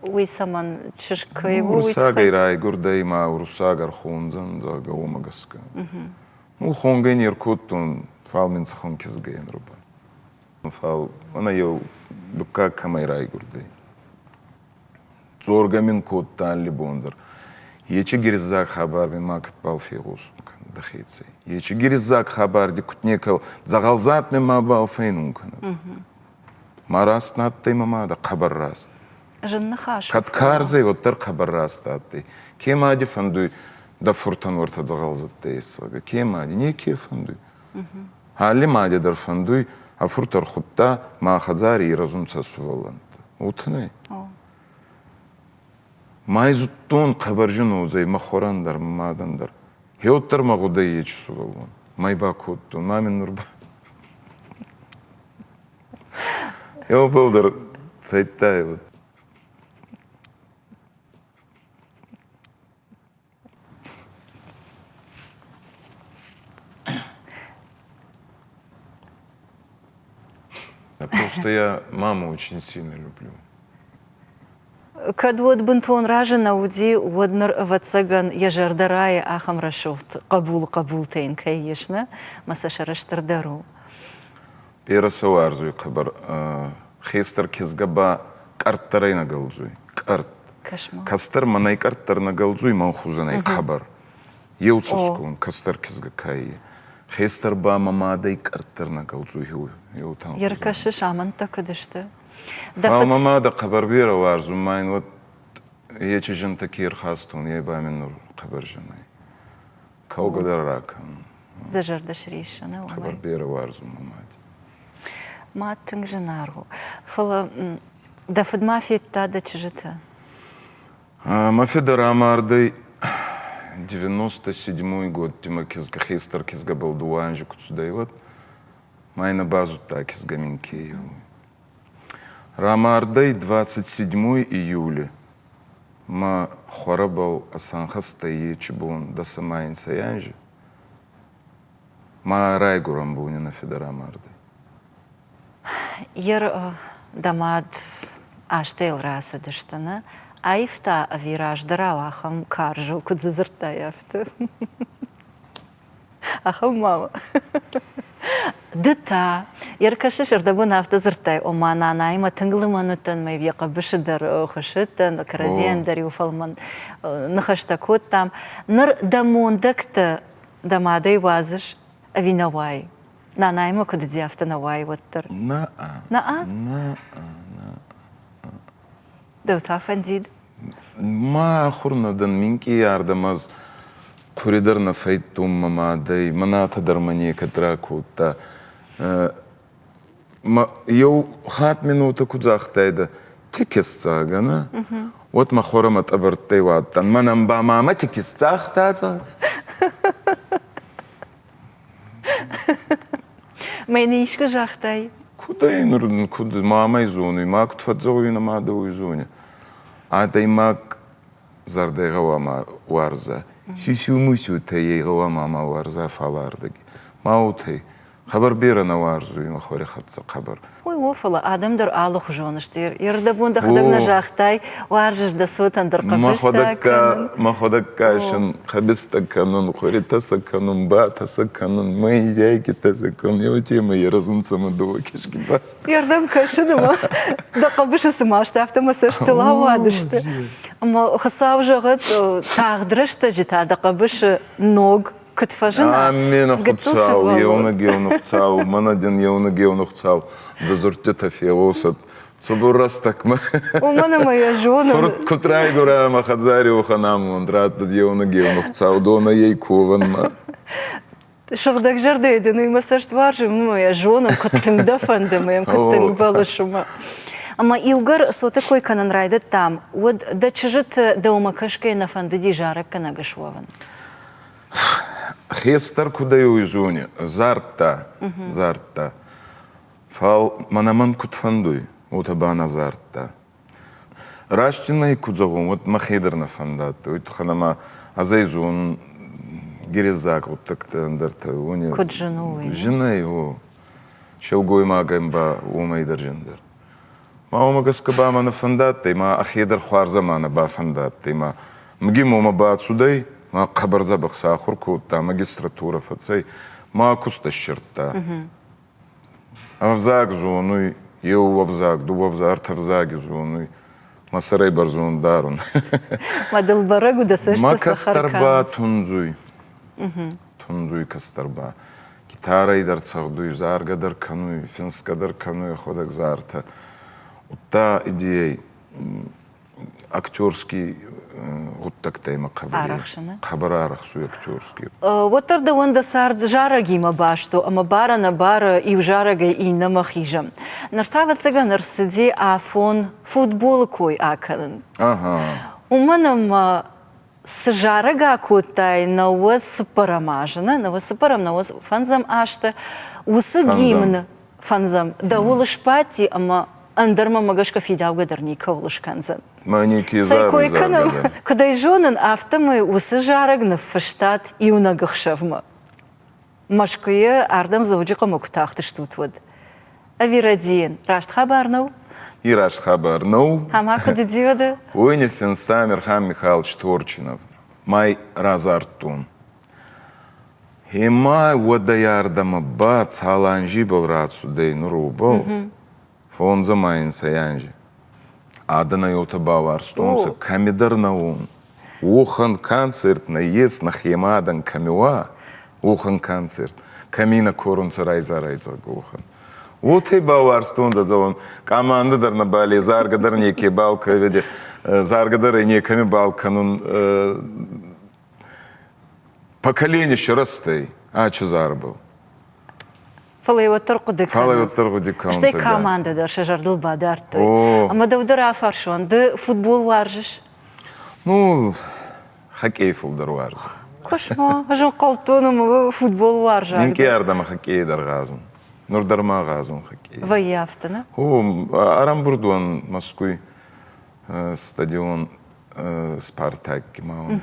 Speaker 1: Уый цӕмӕн чызг кӕй у, уый
Speaker 2: Уруссагӕй райгуырдӕй ма уруссаг ӕрхондзӕн, зӕгъгӕ, уомӕ гӕсгӕ. Ну, хонгӕ не ркодтон, фал мин цӕхуӕн кизгӕ ӕнруба. Фал мӕнӕ еу дуккаг кӕмӕй райгурдӕй. Дзоргӕ мин кодта алли бон дӕр. Ечи гириззаг хабар мин макӕдбал фегъосун кӕнӕ дӕхецӕй. Ечи гириззаг хабар ди куд некӕл дзӕгъӕлзад мин мабал фенун кӕнӕд. Ма раст нӕ адтӕй мӕ мадӕ, хъӕбӕр раст.
Speaker 1: Зын ныхас.
Speaker 2: Кӕд карзӕй, уӕддӕр хъӕбӕр раст адтӕй. Ке мади фӕндуй дӕ фуртӕн уӕртӕ дзӕгъӕлзӕдтӕ есгӕ? Ке мади? Неке фӕндуй. Алли мади дӕр фӕндуй, ӕ фурт ӕрхудта, ма хӕдзари ирӕзунцӕ сувӕллӕнттӕ. Уотӕ нӕй? Ма зудтон хъӕбӕр зин уодзӕй мӕ хуӕрӕн дӕр, мӕ мадӕн дӕр. Гьеуӕддӕр мӕ гъудӕй ечи сувӕллон. Мӕй бакодтон, ма мин нур ба Еубӕл дӕр федтай вот. Просто я маму очень сильно люблю.
Speaker 1: Кӕд уӕд бынтон разы нӕ уыди, уӕд ныр, ӕвӕццӕгӕн, йӕ зӕрдӕ райы ахӕм рӕсугъд хъӕбулы хъӕбултӕ йын кӕй ис, нӕ? Мӕ сӕ сӕрыстыр дӕр у.
Speaker 2: Берӕ сӕ уарзуй хъӕбӕр. Хестӕр кизгӕ ба къӕртдӕрӕй нӕ гӕлдзуй. Къӕртт. Кӕстӕр мӕнӕй къӕртдӕр нӕ гӕлдзуй, мӕн хузӕнӕй хъӕбӕр. Еу цӕсгон кӕстӕр кизгӕ каййи. Хестӕр ба мӕ мадӕй къӕртдӕр нӕ гӕлдзуй еутӕн.
Speaker 1: Еркӕсыс, амӕндтӕ куыд сты?
Speaker 2: Фал мӕ мадӕ хъӕбӕр берӕ уарзун, ма ин уӕд ечи зинтӕ ке рхастон, е ба мин нур хъӕбӕр зин ӕй. Кӕугӕ дӕр ракӕнун.
Speaker 1: Дӕ зӕрдӕ сриссы, нӕ уымӕй?
Speaker 2: Хъӕбӕр берӕ уарзун мӕ мади.
Speaker 1: Мад тынг зынаргъ у. Фӕлӕ дӕ фыд ма федта дӕ чызджыты?
Speaker 2: Мӕ фыд рамардӕй 97 год мӕ кизгӕ хестӕр кизгӕбӕл дууӕ анзи ку цудӕй, уӕд ма ин базудта кизгӕ мин ке Рамардӕй 27 июля мӕ хуӕрӕбӕл исӕнхӕст ӕй ечи бон дӕсӕ ма инсӕй анзи. Мӕ райгурӕн бони нӕ фидӕ рамардӕй.
Speaker 1: Ер дӕ мад азтӕ йыл рацыдысты, нӕ? Аивта ӕви раздӕрау ахӕм карз у, куыд дзы дзырдтай, афтӕ? Ахӕм ма у. Ды та, ӕркӕсыс, ӕрдӕбон афтӕ дзырдтай, ома нанаимӕ тынг лымӕн уыдтӕн, мӕ йӕ хъӕбысы дӕр хуыссыдтӕн, кӕрӕдзийӕн дӕр-иу фӕлмӕн ныхӕстӕ кодтам. Ныр дӕ мондӕгтӕ дӕ мадӕй уадзыс ӕви нӕ уай? Нанаимӕ куыд уыди, афтӕ нӕ уай уӕддӕр?
Speaker 2: Нӕ-а.
Speaker 1: Нӕ-а?
Speaker 2: Нӕ-а, нӕ-а.
Speaker 1: Дӕу та фӕндид?
Speaker 2: Мӕ ахур нӕ дӕн минкъий ардӕм ӕз хъури дӕр нӕ фӕйдтон мӕ мадӕй, мӕнӕтӕ дӕр мӕ некӕд ракодта. Еу хатт минутӕ ку загътайдӕ, тикисдзагӕ, нӕ? Уӕд мӕ хуӕрӕмӕ тъӕбӕрттӕй уадтӕн. Мӕнӕн ба мамӕ тикисдзагъта,
Speaker 1: Мӕнӕ искуы загътай?
Speaker 2: Куд ӕй нур, куд мамӕй зонуй, ма куд фӕдздзӕуй нӕ мадӕ, уой зони. Адӕймаг зӕрдӕй гъӕуама уарза. Сюсю-мусютӕй ӕй гъӕуама ма уарза, фал ардӕги. Ма уотӕй. Хъӕбӕр берӕ нӕ уарзуй мӕ хуӕри хӕццӕ хъӕбӕр.
Speaker 1: Уый у, фӕлӕ адӕм дӕр алыхуызон сты. Ӕрдӕбон дӕхӕдӕг нӕ загътай, уарзыс дӕ цотӕн дӕр хъӕбыстӕ кӕнын.
Speaker 2: Мӕхуӕдӕг кӕсын, хъӕбыстӕ кӕнун, хъуритӕ сӕ кӕнун, батӕ сӕ кӕнун, мӕ сӕ кӕнун, еу темӕ ерӕзунцӕ мӕ дууӕ кизги ба.
Speaker 1: Ердӕм кӕсын ӕмӕ дӕ хъӕбысы цыма сты, афтӕ мӕ цӕстыл ауадысты. Ӕмӕ Хуыцау зӕгъӕд, тагъд рӕстӕджы та дӕ хъӕбысы ног куыд фӕзына.
Speaker 2: Аммен, Хуыцау, еунӕг еунӕг Хуыцау, мӕнӕ дин еунӕг еунӕг Хуыцау, дӕ дзурдтитӕ фегъосӕд. Цубур рӕстӕгмӕ.
Speaker 1: Уымӕн ӕмӕ йӕ зонын.
Speaker 2: Фурт куд райгура ӕма хӕдзари уӕхӕн амонд раттӕд еунӕг еунӕг Хуыцау, донӕй ӕй ковӕнмӕ.
Speaker 1: Сыгъдӕг зӕрдӕйы дын уый мӕ цӕст уарзы, уымӕн йӕ зонын, куыд тынг дӕ фӕнды ӕмӕ йӕм куыд тынг бӕллыс, уымӕ. Ӕмӕ иугӕр цоты кой кӕнын райдыдтам, уӕд дӕ чызджыты дӕумӕ кӕсгӕйӕ нӕ фӕндыди зарӕггӕнӕг суӕвын?
Speaker 2: Хестӕр кудӕй уй зони, зардта, зардта. Фал мӕнӕ мӕн куд фӕндуй, уотӕ ба нӕ зардта. Раст ин ӕй ку зӕгъон, уӕд мӕхе дӕр нӕ фӕндадтӕй. Уой туххӕн ӕма ӕз ӕй зонун герезаг гъуддӕгтӕ ӕндӕртӕ, уони.
Speaker 1: Куд зин у уый?
Speaker 2: Зин ӕй, гъо. Силгоймагӕн ба уомӕй дӕр зиндӕр. Ма уомӕ гӕсгӕ ба мӕ нӕ фӕндадтӕй, ма ӕхе дӕр хуарзӕ ма нӕ бафӕндадтӕй, ма МГИМО-мӕ бацудӕй, ма хъӕбӕр дзӕбӕх сахур кодта, магистратурӕ фӕцӕй, ма куст ссирдта. Ӕвзаг зонуй, еу ӕвзаг, дууӕ ӕвзаг, ӕртӕ ӕвзаги зонуй. Мӕ сӕрӕй бӕрзонд дарун.
Speaker 1: Ма дыл бӕрӕг у дӕ цӕстытӕ
Speaker 2: Мӕ кӕстӕр ба тундзуй. Тундзуй кӕстӕр ба. Гитарӕй дӕр цӕгъдуй, заргӕ дӕр кӕнуй, финсгӕ дӕр кӕнуй ӕхуӕдӕг зартӕ. Удта идейӕй актерский гъуддӕгтӕй мӕ хъӕбӕр хъӕбӕр арӕхсуй актерский.
Speaker 1: Уӕддӕр дӕуӕн дӕ цард зарӕгимӕ баст у ӕмӕ бар-ӕнӕбары иу зарӕгӕй иннӕмӕ хизӕм. Ныр та, ӕвӕццӕгӕн, ӕрцыди афон футболы кой акӕнын. Уымӕн ӕмӕ цы зарӕг акодтай науӕдз цыппӕрӕм азы, нӕ, науӕдз цыппӕрӕм, науӕдз фӕндзӕм азты, уыцы гимн фӕндзӕм дӕуыл сбадти ӕмӕ ӕндӕр мӕмӕ гӕсгӕ фидаугӕ дӕр никӕуыл скӕндзӕн.
Speaker 2: Цӕй
Speaker 1: кой кӕнӕм, куыд ӕй зонын, афтӕмӕй уыцы зарӕг ныффыстат иунӕг ӕхсӕвмӕ. Мӕскуыйы ардӕм Дзӕуджыхъӕумӕ куы тахтыстут, уӕд. Ӕви рӕдийын, раст хабар нӕу?
Speaker 2: И раст хабар нӕу.
Speaker 1: Ӕмӕ куыд уыди уӕдӕ?
Speaker 2: Уый ныффинста Амирхан Михайлович Торчинов. Мӕй разардтон. Ӕма уӕдӕй ардӕмӕ ба цал анзи бал рацудӕй нур уобӕл? Фондз ӕма инсӕй анзи. Адӕн ӕй уотӕ бауарзтонцӕ, кӕмидӕр нӕ ун. Уӕхӕн концерт нӕййес, нӕхемӕ адӕн кӕми уа, уӕхӕн концерт. Кӕми нӕ корунцӕ райдза-райдзаг уӕхӕн. Уотӕ бауарзтонцӕ зӕгъун, командӕ дӕр нӕбал е, заргӕ дӕр некебал кӕведе, заргӕ дӕр ӕй некӕми бал кӕнун. Поколение сырӕзтӕй ачы зарбыл.
Speaker 1: Фӕлӕ уӕддӕр хъуыды кӕнынц.
Speaker 2: Фӕлӕ уӕддӕр хъуыды кӕнынц.
Speaker 1: Стӕй командӕ дӕр сӕ зӕрдыл бадардтой. Ӕмӕ дӕу дӕр афарсон, ды футбол уарзыс?
Speaker 2: Ну, хоккей фулдӕр уарзын.
Speaker 1: Куыс-ма, ӕз ӕнхъӕлдтон ӕмӕ футбол уарзаг.
Speaker 2: Минкъий ардӕмӕ хоккейы дӕр гъазун. Нур дӕр ма гъазун хоккей.
Speaker 1: Вӕййы афтӕ, нӕ?
Speaker 2: О, ӕрӕмбырд уӕн Мӕскуй стадион Спартак-ки ма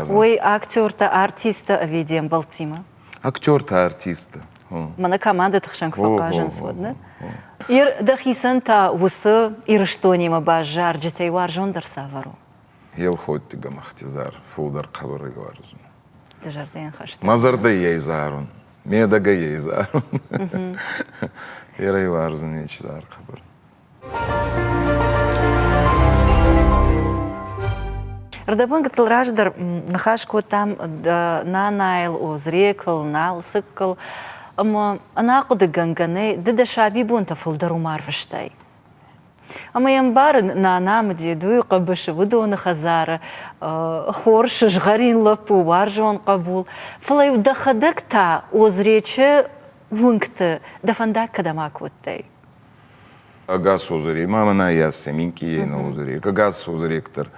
Speaker 1: Уый актертӕ, артисттӕ ӕви де мбӕлттимӕ?
Speaker 2: Актертӕ, артисттӕ.
Speaker 1: Мӕнӕ командӕты хсӕн куы фӕхъазынц, уӕд нӕ? Ир, дӕхицӕн та уыцы Ирыстонимӕ баззарджытӕй уарзондӕр цавӕр у?
Speaker 2: Елхотти гӕмӕхти зар фулдӕр хъӕбӕр уарзун.
Speaker 1: Дӕ зӕрдӕйӕн хӕстӕг?
Speaker 2: Мӕ зӕрдӕй зарун, медӕгӕй зарун. Ерӕй уарзун ечи зар хъӕбӕр.
Speaker 1: Рдӕбон гыццыл раздӕр ныхас кодтам нанайыл, Озрекыл, Налцыккыл ӕмӕ ӕнӕахъуыдыгӕнгӕ нӕй, ды дӕ сабибонтӕ фылдӕр уым арвыстай. Ӕмӕ йӕ ӕмбарын, нана ӕмӕ дедуйы хъӕбысы, уыдоны хӕдзары хорз сызгъӕрин лӕппу, уарзон хъӕбул. Фӕлӕ-иу дӕхӕдӕг та Озречы уынгты дӕ фӕндаг кӕдӕм акодтай?
Speaker 2: Ӕгас Озерей, ма мӕнӕ яссе минкъийӕй нӕ Озерей, ӕгас Озерек дӕр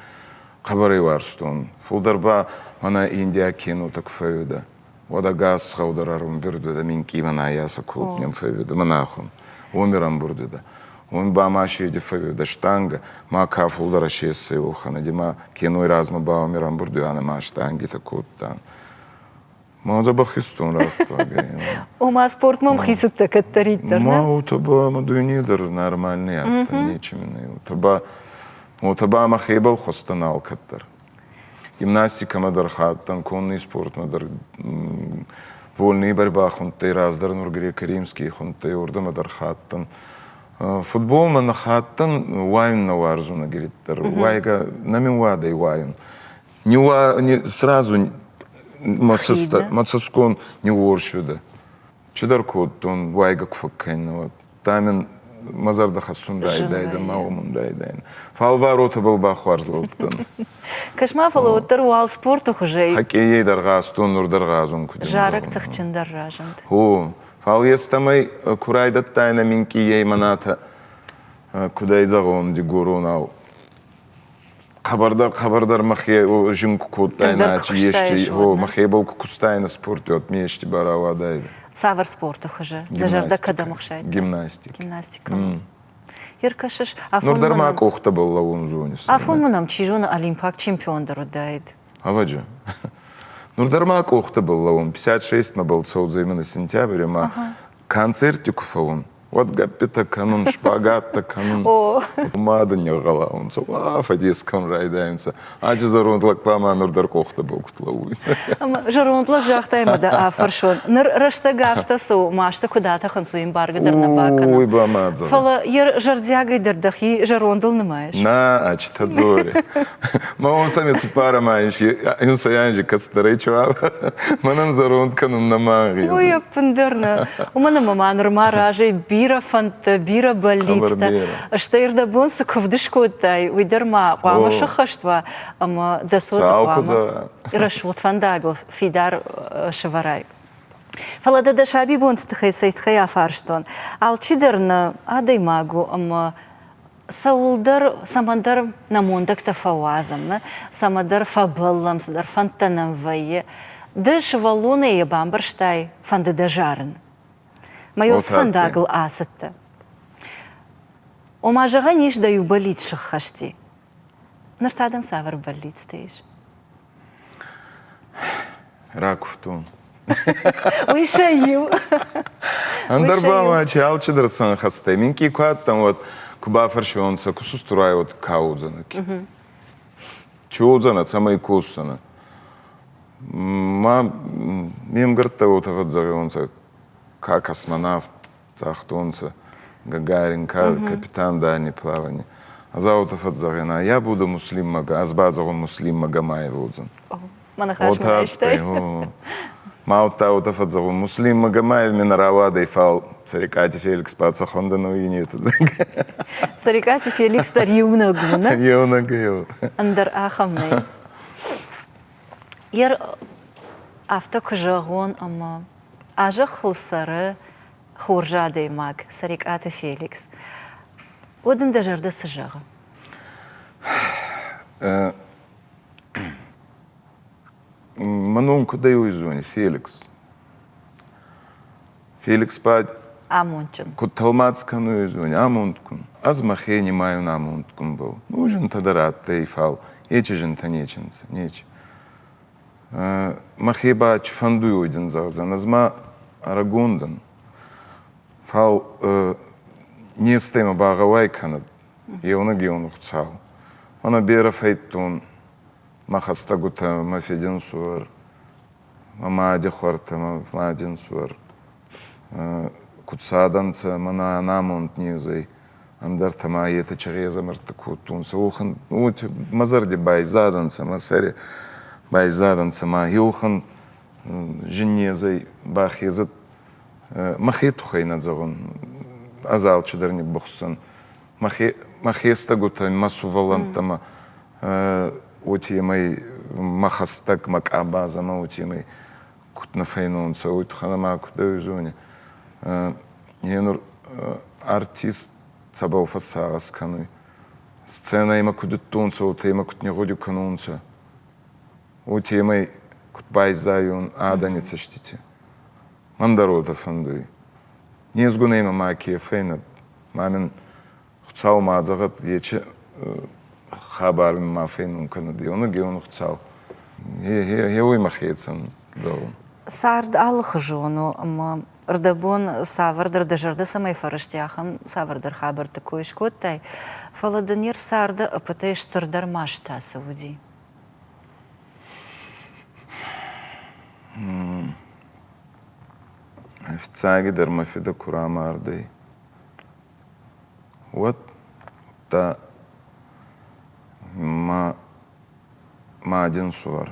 Speaker 2: хъӕбӕрӕй уарзтон. Фулдӕр ба мӕнӕ индиаг кинотӕ ку фӕууидӕ, уӕд ӕгас гъӕу дӕр ӕрӕмбурд уидӕ, минкъий мӕнӕ ясӕ клуб нӕм фӕууидӕ, мӕнӕ ахун, уоми ӕрӕмбурд уидӕ. Уоми ба ма седи фӕууидӕ штангӕ, ма ка фулдӕр ӕсессӕй уӕхӕн, ма киной размӕ ба уоми ӕрӕмбурд уианӕ ма штангитӕ кодтан. Ма дзӕбӕх истон рӕстӕгӕй.
Speaker 1: Ома спортмӕ ӕмхиц уыдтӕ кӕддӕриддӕр,
Speaker 2: Ма уотӕ ма дуйне дӕр нормальный адтӕн, нечи мин уотӕ уотӕ ба мӕхебӕл хуӕстӕн алкӕддӕр. Гимнастикӕмӕ дӕр хаттӕн, конный спортмӕ дӕр вольный борьба хундтӕй, раздӕр нур греко-римский хундтӕй, уордӕмӕ дӕр хаттӕн. Футболмӕ нӕ хаттӕн, уайун нӕ уарзун ӕгириддӕр. Уайгӕ нӕ мин уадӕй уайун. Не, сразу мӕ цӕсгон не уорс уыд. Чидӕр кодтон, уайгӕ куы фӕккӕнин, уӕд. Та мин мӕ зӕрдӕ хӕссун райдайдӕ, мӕ уомӕн райдайӕн. Фал варотӕбӕл ба хуарз лӕудтӕн.
Speaker 1: Кӕс-ма, фӕлӕ уӕддӕр уал спорты хуызӕй.
Speaker 2: Хоккейӕй дӕр гъазтон, нур дӕр гъазун куд.
Speaker 1: Зарӕг тыхджындӕр разынд.
Speaker 2: О, фал естӕмӕй ку райдӕдтайнӕ минкъийӕй мӕнӕтӕ, куд ӕй зӕгъон, дигоронау. Хъӕбӕрдӕр, хъӕбӕрдӕр мӕхе зын куы кодтайнӕ, чи ести, о, мӕхебӕл куы кустайнӕ спорти, уӕд ми ести барауадайдӕ.
Speaker 1: Цавӕр спорты хуызы? Дӕ зӕрдӕ кӕдӕм ӕхсайдта?
Speaker 2: Гимнастика.
Speaker 1: Гимнастика. Ӕркӕсыс,
Speaker 2: Нур дӕр ма къохтӕбӕл лӕуун зонис.
Speaker 1: Афон мын ӕм, чи зоны, олимпаг чемпион дӕр уыдаид.
Speaker 2: Ӕвӕджы. Нур дӕр ма къохтӕбӕл лӕуун. 56 мӕбӕл цӕудзӕй мӕнӕ сентябри ма концертти ку фӕуун, уӕд гӕппитӕ кӕнун, шпагаттӕ кӕнун. Ма дын ӕгъгъӕлаунцӕ, уа, фӕдес кӕнун райдайунцӕ. Аджы зӕронд лӕг ба ма нур дӕр къохтӕбӕл куд лӕууй.
Speaker 1: Зӕронд лӕг загътай ӕмӕ дӕ афӕрсон. Ныр рӕстӕг афтӕ цы у, масты куыд атӕхынц, уый ӕмбаргӕ дӕр нӕ бакӕнӕм.
Speaker 2: Уый ба ма зӕгъ.
Speaker 1: Фӕлӕ йӕ зӕрдиагӕй дӕр дӕхи зӕрондыл нымайыс?
Speaker 2: Нӕ, ачитӕ дзори. Мӕ уосӕ цуппар ӕма инсӕй анзи кӕстӕрӕй чуа. Мӕнӕн зӕронд кӕнун нӕма ӕнгъезуй.
Speaker 1: Ой, ӕппындӕр нӕ. Уымӕн ӕмӕ ма нырма разӕй бирӕ фӕндтӕ, бирӕ бӕллицтӕ. Стӕй ӕрдӕбон цы куывд скодтай, уый дӕр ма хъуамӕ сӕххӕст уа ӕмӕ дӕ цоты хъуамӕ рӕсугъд фӕндагыл фидар сӕвӕрай. Фӕлӕ дӕ дӕ сабибонты тыххӕй цӕй тыххӕй афарстон? Алчидӕр нӕ адӕймаг у ӕмӕ цӕуылдӕр, цӕмӕндӕр нӕ мондӕгтӕ фӕуадзӕм, нӕ цӕмӕдӕр фӕбӕллӕм, цыдӕр фӕндтӕ нӕм вӕййы. Ды сывӕллонӕй йӕ бамбӕрстай, фӕнды дӕ зарын. Мӕ уыцы фӕндагыл ацыдтӕ. Ома, зӕгъӕн ис, дӕ иу бӕллиц сыххӕсти. Ныр та дӕм цавӕр бӕллицтӕ ис?
Speaker 2: Ракуывтон.
Speaker 1: Уый сӕ иу.
Speaker 2: Ӕндӕр ба ма чи алчидӕр сӕнхӕстӕй. Минкъий ку адтӕн, уӕд ку бафӕрсионцӕ, ку сустурай, уӕд ка уодзӕнӕ? Чи уодзӕнӕ, цӕмӕй косдзӕнӕ? Ма ме мгӕрттӕ уотӕ фӕдзӕгъионцӕ, ка космонавт, загътонцӕ Гагарин, капитан дальней плавания. Ӕз уотӕ фӕдзӕгъинӕ, я буду муслим ӕз ба зӕгъун Муслим Магомаев уодзӕн.
Speaker 1: Мӕ ныхас мын айстай.
Speaker 2: Ма удта уотӕ фӕдзӕгъун, Муслим Магомаев ме нӕ рауадӕй, фал Цӕрикъати Феликс паддзахон дӕн уинетӕ.
Speaker 1: Цӕрикъати Феликс дӕр иунӕг у, нӕ?
Speaker 2: Еунӕг еу.
Speaker 1: Ӕндӕр ахӕм нӕй. Ер афтӕ куы зӕгъон, ӕмӕ а зӕххыл цӕры хорз адӕймаг Цӕрикъаты Феликс, уӕд ын дӕ зӕрдӕ цы зӕгъы?
Speaker 2: Мӕн куыдӕй уый зони, Феликс. Феликс ба
Speaker 1: амондджын.
Speaker 2: Куд тӕлмац кӕнуй, зони, амондгун. Ӕз мӕхе нимайун амондгунбӕл. Ну, зинтӕ дӕр адтӕй, фал ечи зинтӕ нечи нцӕ, нечи. Мӕхе ба чи фӕндуй, уой дин зӕгъдзӕн. Ӕз ма ӕрӕгон дӕн. Фал нестӕй мӕ багъӕуай кӕнӕд еунӕг еунӕг Хуцау. Мӕнӕ берӕ фӕйдтон мӕ хӕстӕгутӕ, мӕ фидинсувӕр, мӕ мади хуӕртӕ, мӕ мади нсувӕр куд цадӕнцӕ, мӕнӕ ӕнамонд незӕй, ӕндӕртӕ ма етӕ чӕгъезӕмӕрдтӕ кодтонцӕ. Уӕхӕн мӕ зӕрди байзадӕнцӕ, мӕ сӕри байзадӕнцӕ ма еуӕхӕн зин незӕй бахезӕд. Мӕхе туххӕй нӕ зӕгъун, ӕз алчидӕр ниббухсдзӕн. Мӕ хестӕгутӕ, мӕ сувӕллӕнттӕмӕ уотемӕй мӕ хӕстӕг, мӕ къабазӕмӕ уотемӕй куд нӕ фӕйнонцӕ, уой туххӕн ӕма куд ӕй зони. Е нур артист цӕбӕл фӕссагъӕс кӕнуй? Сценӕмӕ куд уттонцӕ, уотемӕ куд не гъуди кӕнунцӕ, уотемӕй куд байзайун адӕни цӕстити. Мӕн дӕр уотӕ фӕндуй. Незгунӕй мӕ ма ке фӕйнӕд, ма мин Хуцау ма зӕгъӕд, ечи хабар мин ма фенун кӕнӕд. Еунӕг еунӕг Хуцау. Хе уой мӕхецӕн зӕгъун.
Speaker 1: Цард алыхуызон у ӕмӕ ӕрдӕбон цавӕрдӕр дӕ зӕрдӕ цӕмӕй фӕрысти, ахӕм цавӕрдӕр хабӕртты кой скодтай, фӕлӕ дын не рцарды ӕппӕтӕй стырдӕр маст та цы уыди?
Speaker 2: Фиццагидӕр мӕ фидӕ ку рамардӕй, уӕдта мӕ мади ӕнсувӕр,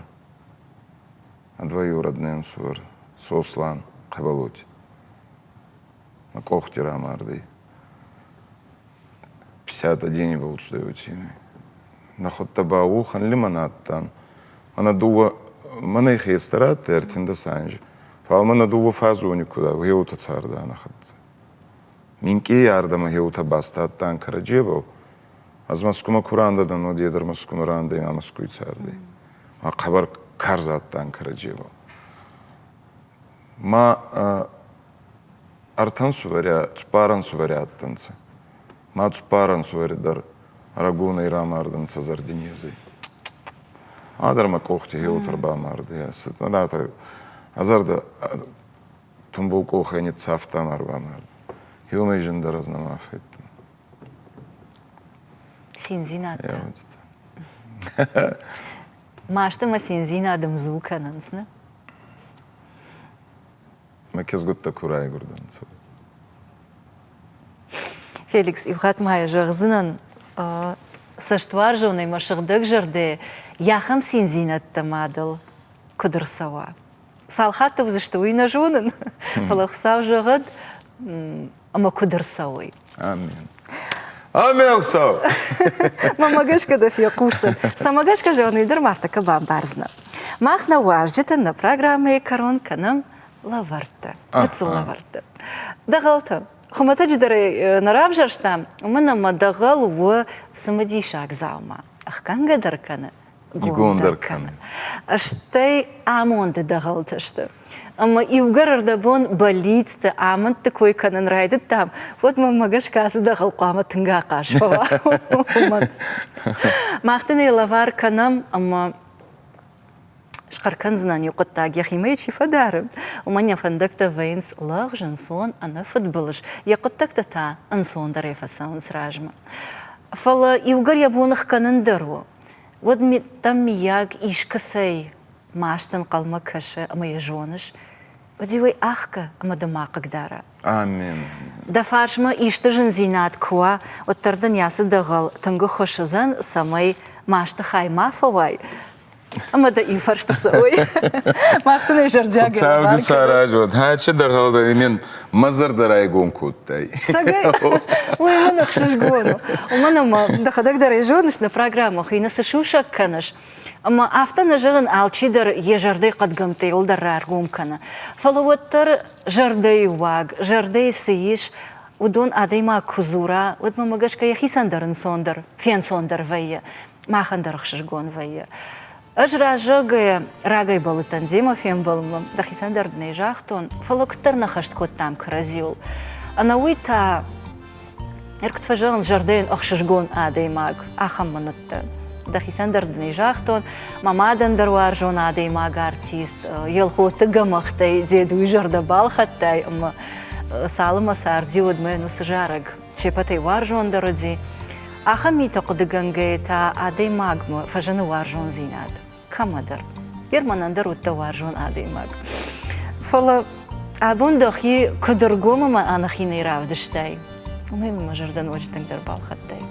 Speaker 2: двоюродный ӕнсувӕр Сослан Хъӕбӕлоти мӕ къохти рамардӕй. 51 был цудӕй Нӕхуӕдтӕ ба уӕхӕн лимӕн адтан. Мӕнӕ дууӕ мӕнӕй хестӕр адтӕй ӕртиндӕс анзи. Фал мӕнӕ дууӕ фазони куд гъеутӕ цардан ӕ хӕццӕ. Минкъий ардӕмӕ гъеутӕ бастадтан кӕрӕдзебӕл. Ӕз Мӕскумӕ ку рандӕ дӕн, уӕд е дӕр Мӕскумӕ рандӕй ма Мӕскуй цардӕй. Ма хъӕбӕр карз адтан кӕрӕдзебӕл. Ма ӕртӕ ӕнсувӕри, цуппар ӕнсувӕри адтӕнцӕ. Ма цуппар ӕнсувӕри дӕр рагонӕй рамардӕнцӕ зӕрдинезӕй. Адӕр мӕ къохти хеуотӕ ӕрбамардӕй. Ӕ зӕрдӕ тумбул къохӕй ниццавта ӕма ӕрбамард. Еумӕй зиндӕр ӕз нӕма федтон.
Speaker 1: Циндзинӕдтӕ. Маст ӕмӕ циндзинад ӕмдзу кӕнынц, нӕ?
Speaker 2: Мӕ кизгуттӕ ку райгурдӕнцӕ.
Speaker 1: Феликс, иу хатт ма йӕ зӕгъдзынӕн, цӕстуарзонӕй мӕ сыгъдӕг зӕрдӕ йӕхӕм циндзинӕдтӕ мадыл куыд ӕрцӕуа. Цал хатты уыдзысты, уый нӕ зонын, фӕлӕ Хуыцау зӕгъӕд, ӕмӕ куыд ӕрцӕуой.
Speaker 2: Амен. Амен, Хуыцау!
Speaker 1: Мӕнмӕ гӕсгӕ дӕ фехъусдзӕн. Цӕмӕ гӕсгӕ зӕгъын, дӕр мартӕккӕ бамбардзынӕ. Мах нӕ уазджытӕн нӕ программӕйы кӕрон кӕнӕм лӕвӕрттӕ, гыццыл лӕвӕрттӕ. Дӕгъӕлтӕ. Хуымӕтӕджы дӕр ӕй нӕ равзӕрстам, уымӕн ӕмӕ дӕгъӕл у цымыдисаг дзаума. Ӕхгӕнгӕ дӕр кӕны,
Speaker 2: гом дӕр кӕны.
Speaker 1: Стӕй амонды дӕгъӕлтӕ сты. Ӕмӕ иугӕр ӕрдӕбон бӕллицты, амӕндты кой кӕнын райдыдтам, уӕд мӕнмӕ гӕсгӕ ацы дӕгъӕл хъуамӕ тынг ахъаз фӕуа. Уымӕн. Мах дын ӕй лӕвар кӕнӕм ӕмӕ схъӕр кӕндзынӕн иу хъуыддаг, йӕхимӕ чи фӕдары, уымӕн йӕ фӕндӕгтӕ вӕййынц лӕгъз, ӕнцон, ӕнӕфыдбылыз, йӕ хъуыддӕгтӕ та ӕнцондӕрӕй фӕцӕуынц размӕ. Фӕлӕ иугӕр йӕ бон хгӕнын дӕр у, уӕд дӕм миййаг искӕцӕй маст ӕнхъӕлмӕ кӕсы ӕмӕ йӕ зоныс, уӕд-иу ӕй ӕхгӕ ӕмӕ дӕ ма хъыгдара.
Speaker 2: Амен.
Speaker 1: Дӕ фарсмӕ исты зындзинад куы уа, уӕддӕр дын ацы дӕгъӕл тынг ӕххуыс уыдзӕн, цӕмӕй масты хай ма фӕуай ӕмӕ дӕ иуфӕрсты цӕуой. Мах дын ӕй зӕрдиагӕй
Speaker 2: Хуыцауды саразӕд. Хӕчы дӕгъӕл дӕр мен мӕ зӕрдӕ райгом кодтай.
Speaker 1: Цӕгӕй? Уый мын ӕхсызгон у. Уымӕн ӕмӕ дӕхӕдӕг дӕр ӕй зоныс, нӕ программӕ хуыйны цы сусӕг кӕныс, ӕмӕ афтӕ нӕ зӕгъын, алчидӕр йӕ зӕрдӕйы хъӕдгӕмттӕ иуылдӕр раргом кӕны. Фӕлӕ уӕддӕр зӕрдӕйы уаг, зӕрдӕйы цы ис, уыдон адӕймаг куы дзура, уӕд мӕнмӕ гӕсгӕ йӕхицӕн дӕр ӕнцондӕр, фенцондӕр вӕййы, махӕн дӕр ӕхсызгон вӕййы. Ӕз раззагӕй рагӕй бӕллыдтӕн демӕ фембӕлынмӕ, дӕхицӕн дӕр дын ӕй загътон, фӕлӕ куыддӕр нӕ хӕст кодтам кӕрӕдзиуыл. Ӕнӕуый та, ныр куыд фӕзӕгъынц, зӕрдӕйӕн ӕхсызгон адӕймаг, ахӕм мын уыдтӕ. Дӕхицӕн дӕр дын ӕй загътон, мӕ мадӕн дӕр уарзон адӕймаг артист, Елхотты гӕмӕхтӕй дедуйы зӕрдӕ балхӕдтай ӕмӕ цалынмӕ царди, уӕдмӕ йын уыцы зарӕг се ппӕтӕй уарзондӕр уыди. Ахӕм митӕ хъуыдыгӕнгӕйӕ та адӕймагмӕ фӕзыны уарзондзинад кӕмӕдӕр. Германӕн дӕр уыдтӕ уарзон адӕймаг. Фӕлӕ абон дӕхи куыд ӕргом ӕмӕ ӕнӕхинӕй равдыстай, уымӕй мӕ зӕрдӕ ноджы тынгдӕр балхӕдтай.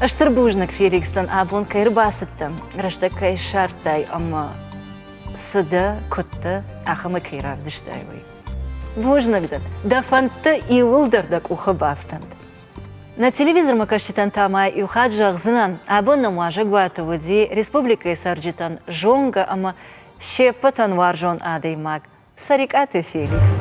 Speaker 1: Стыр бузныг Феликс дӕн абон кӕй ӕрбацыдтӕ, рӕстӕг кӕй ссардтай ӕмӕ цы дӕ, куыд дӕ, ахӕмӕй кӕй равдыстай, уый. Бузныг дын, дӕ фӕндтӕ иууылдӕр дӕ къухы бафтӕнт. Нӕ телевизормӕ кӕсджытӕн та ма иу хатт зӕгъдзынӕн, абон нӕм уазӕгуаты уыди республикӕйы цӕрджытӕн зонгӕ ӕмӕ се ппӕтӕн уарзон адӕймаг Цӕрикъаты Феликс.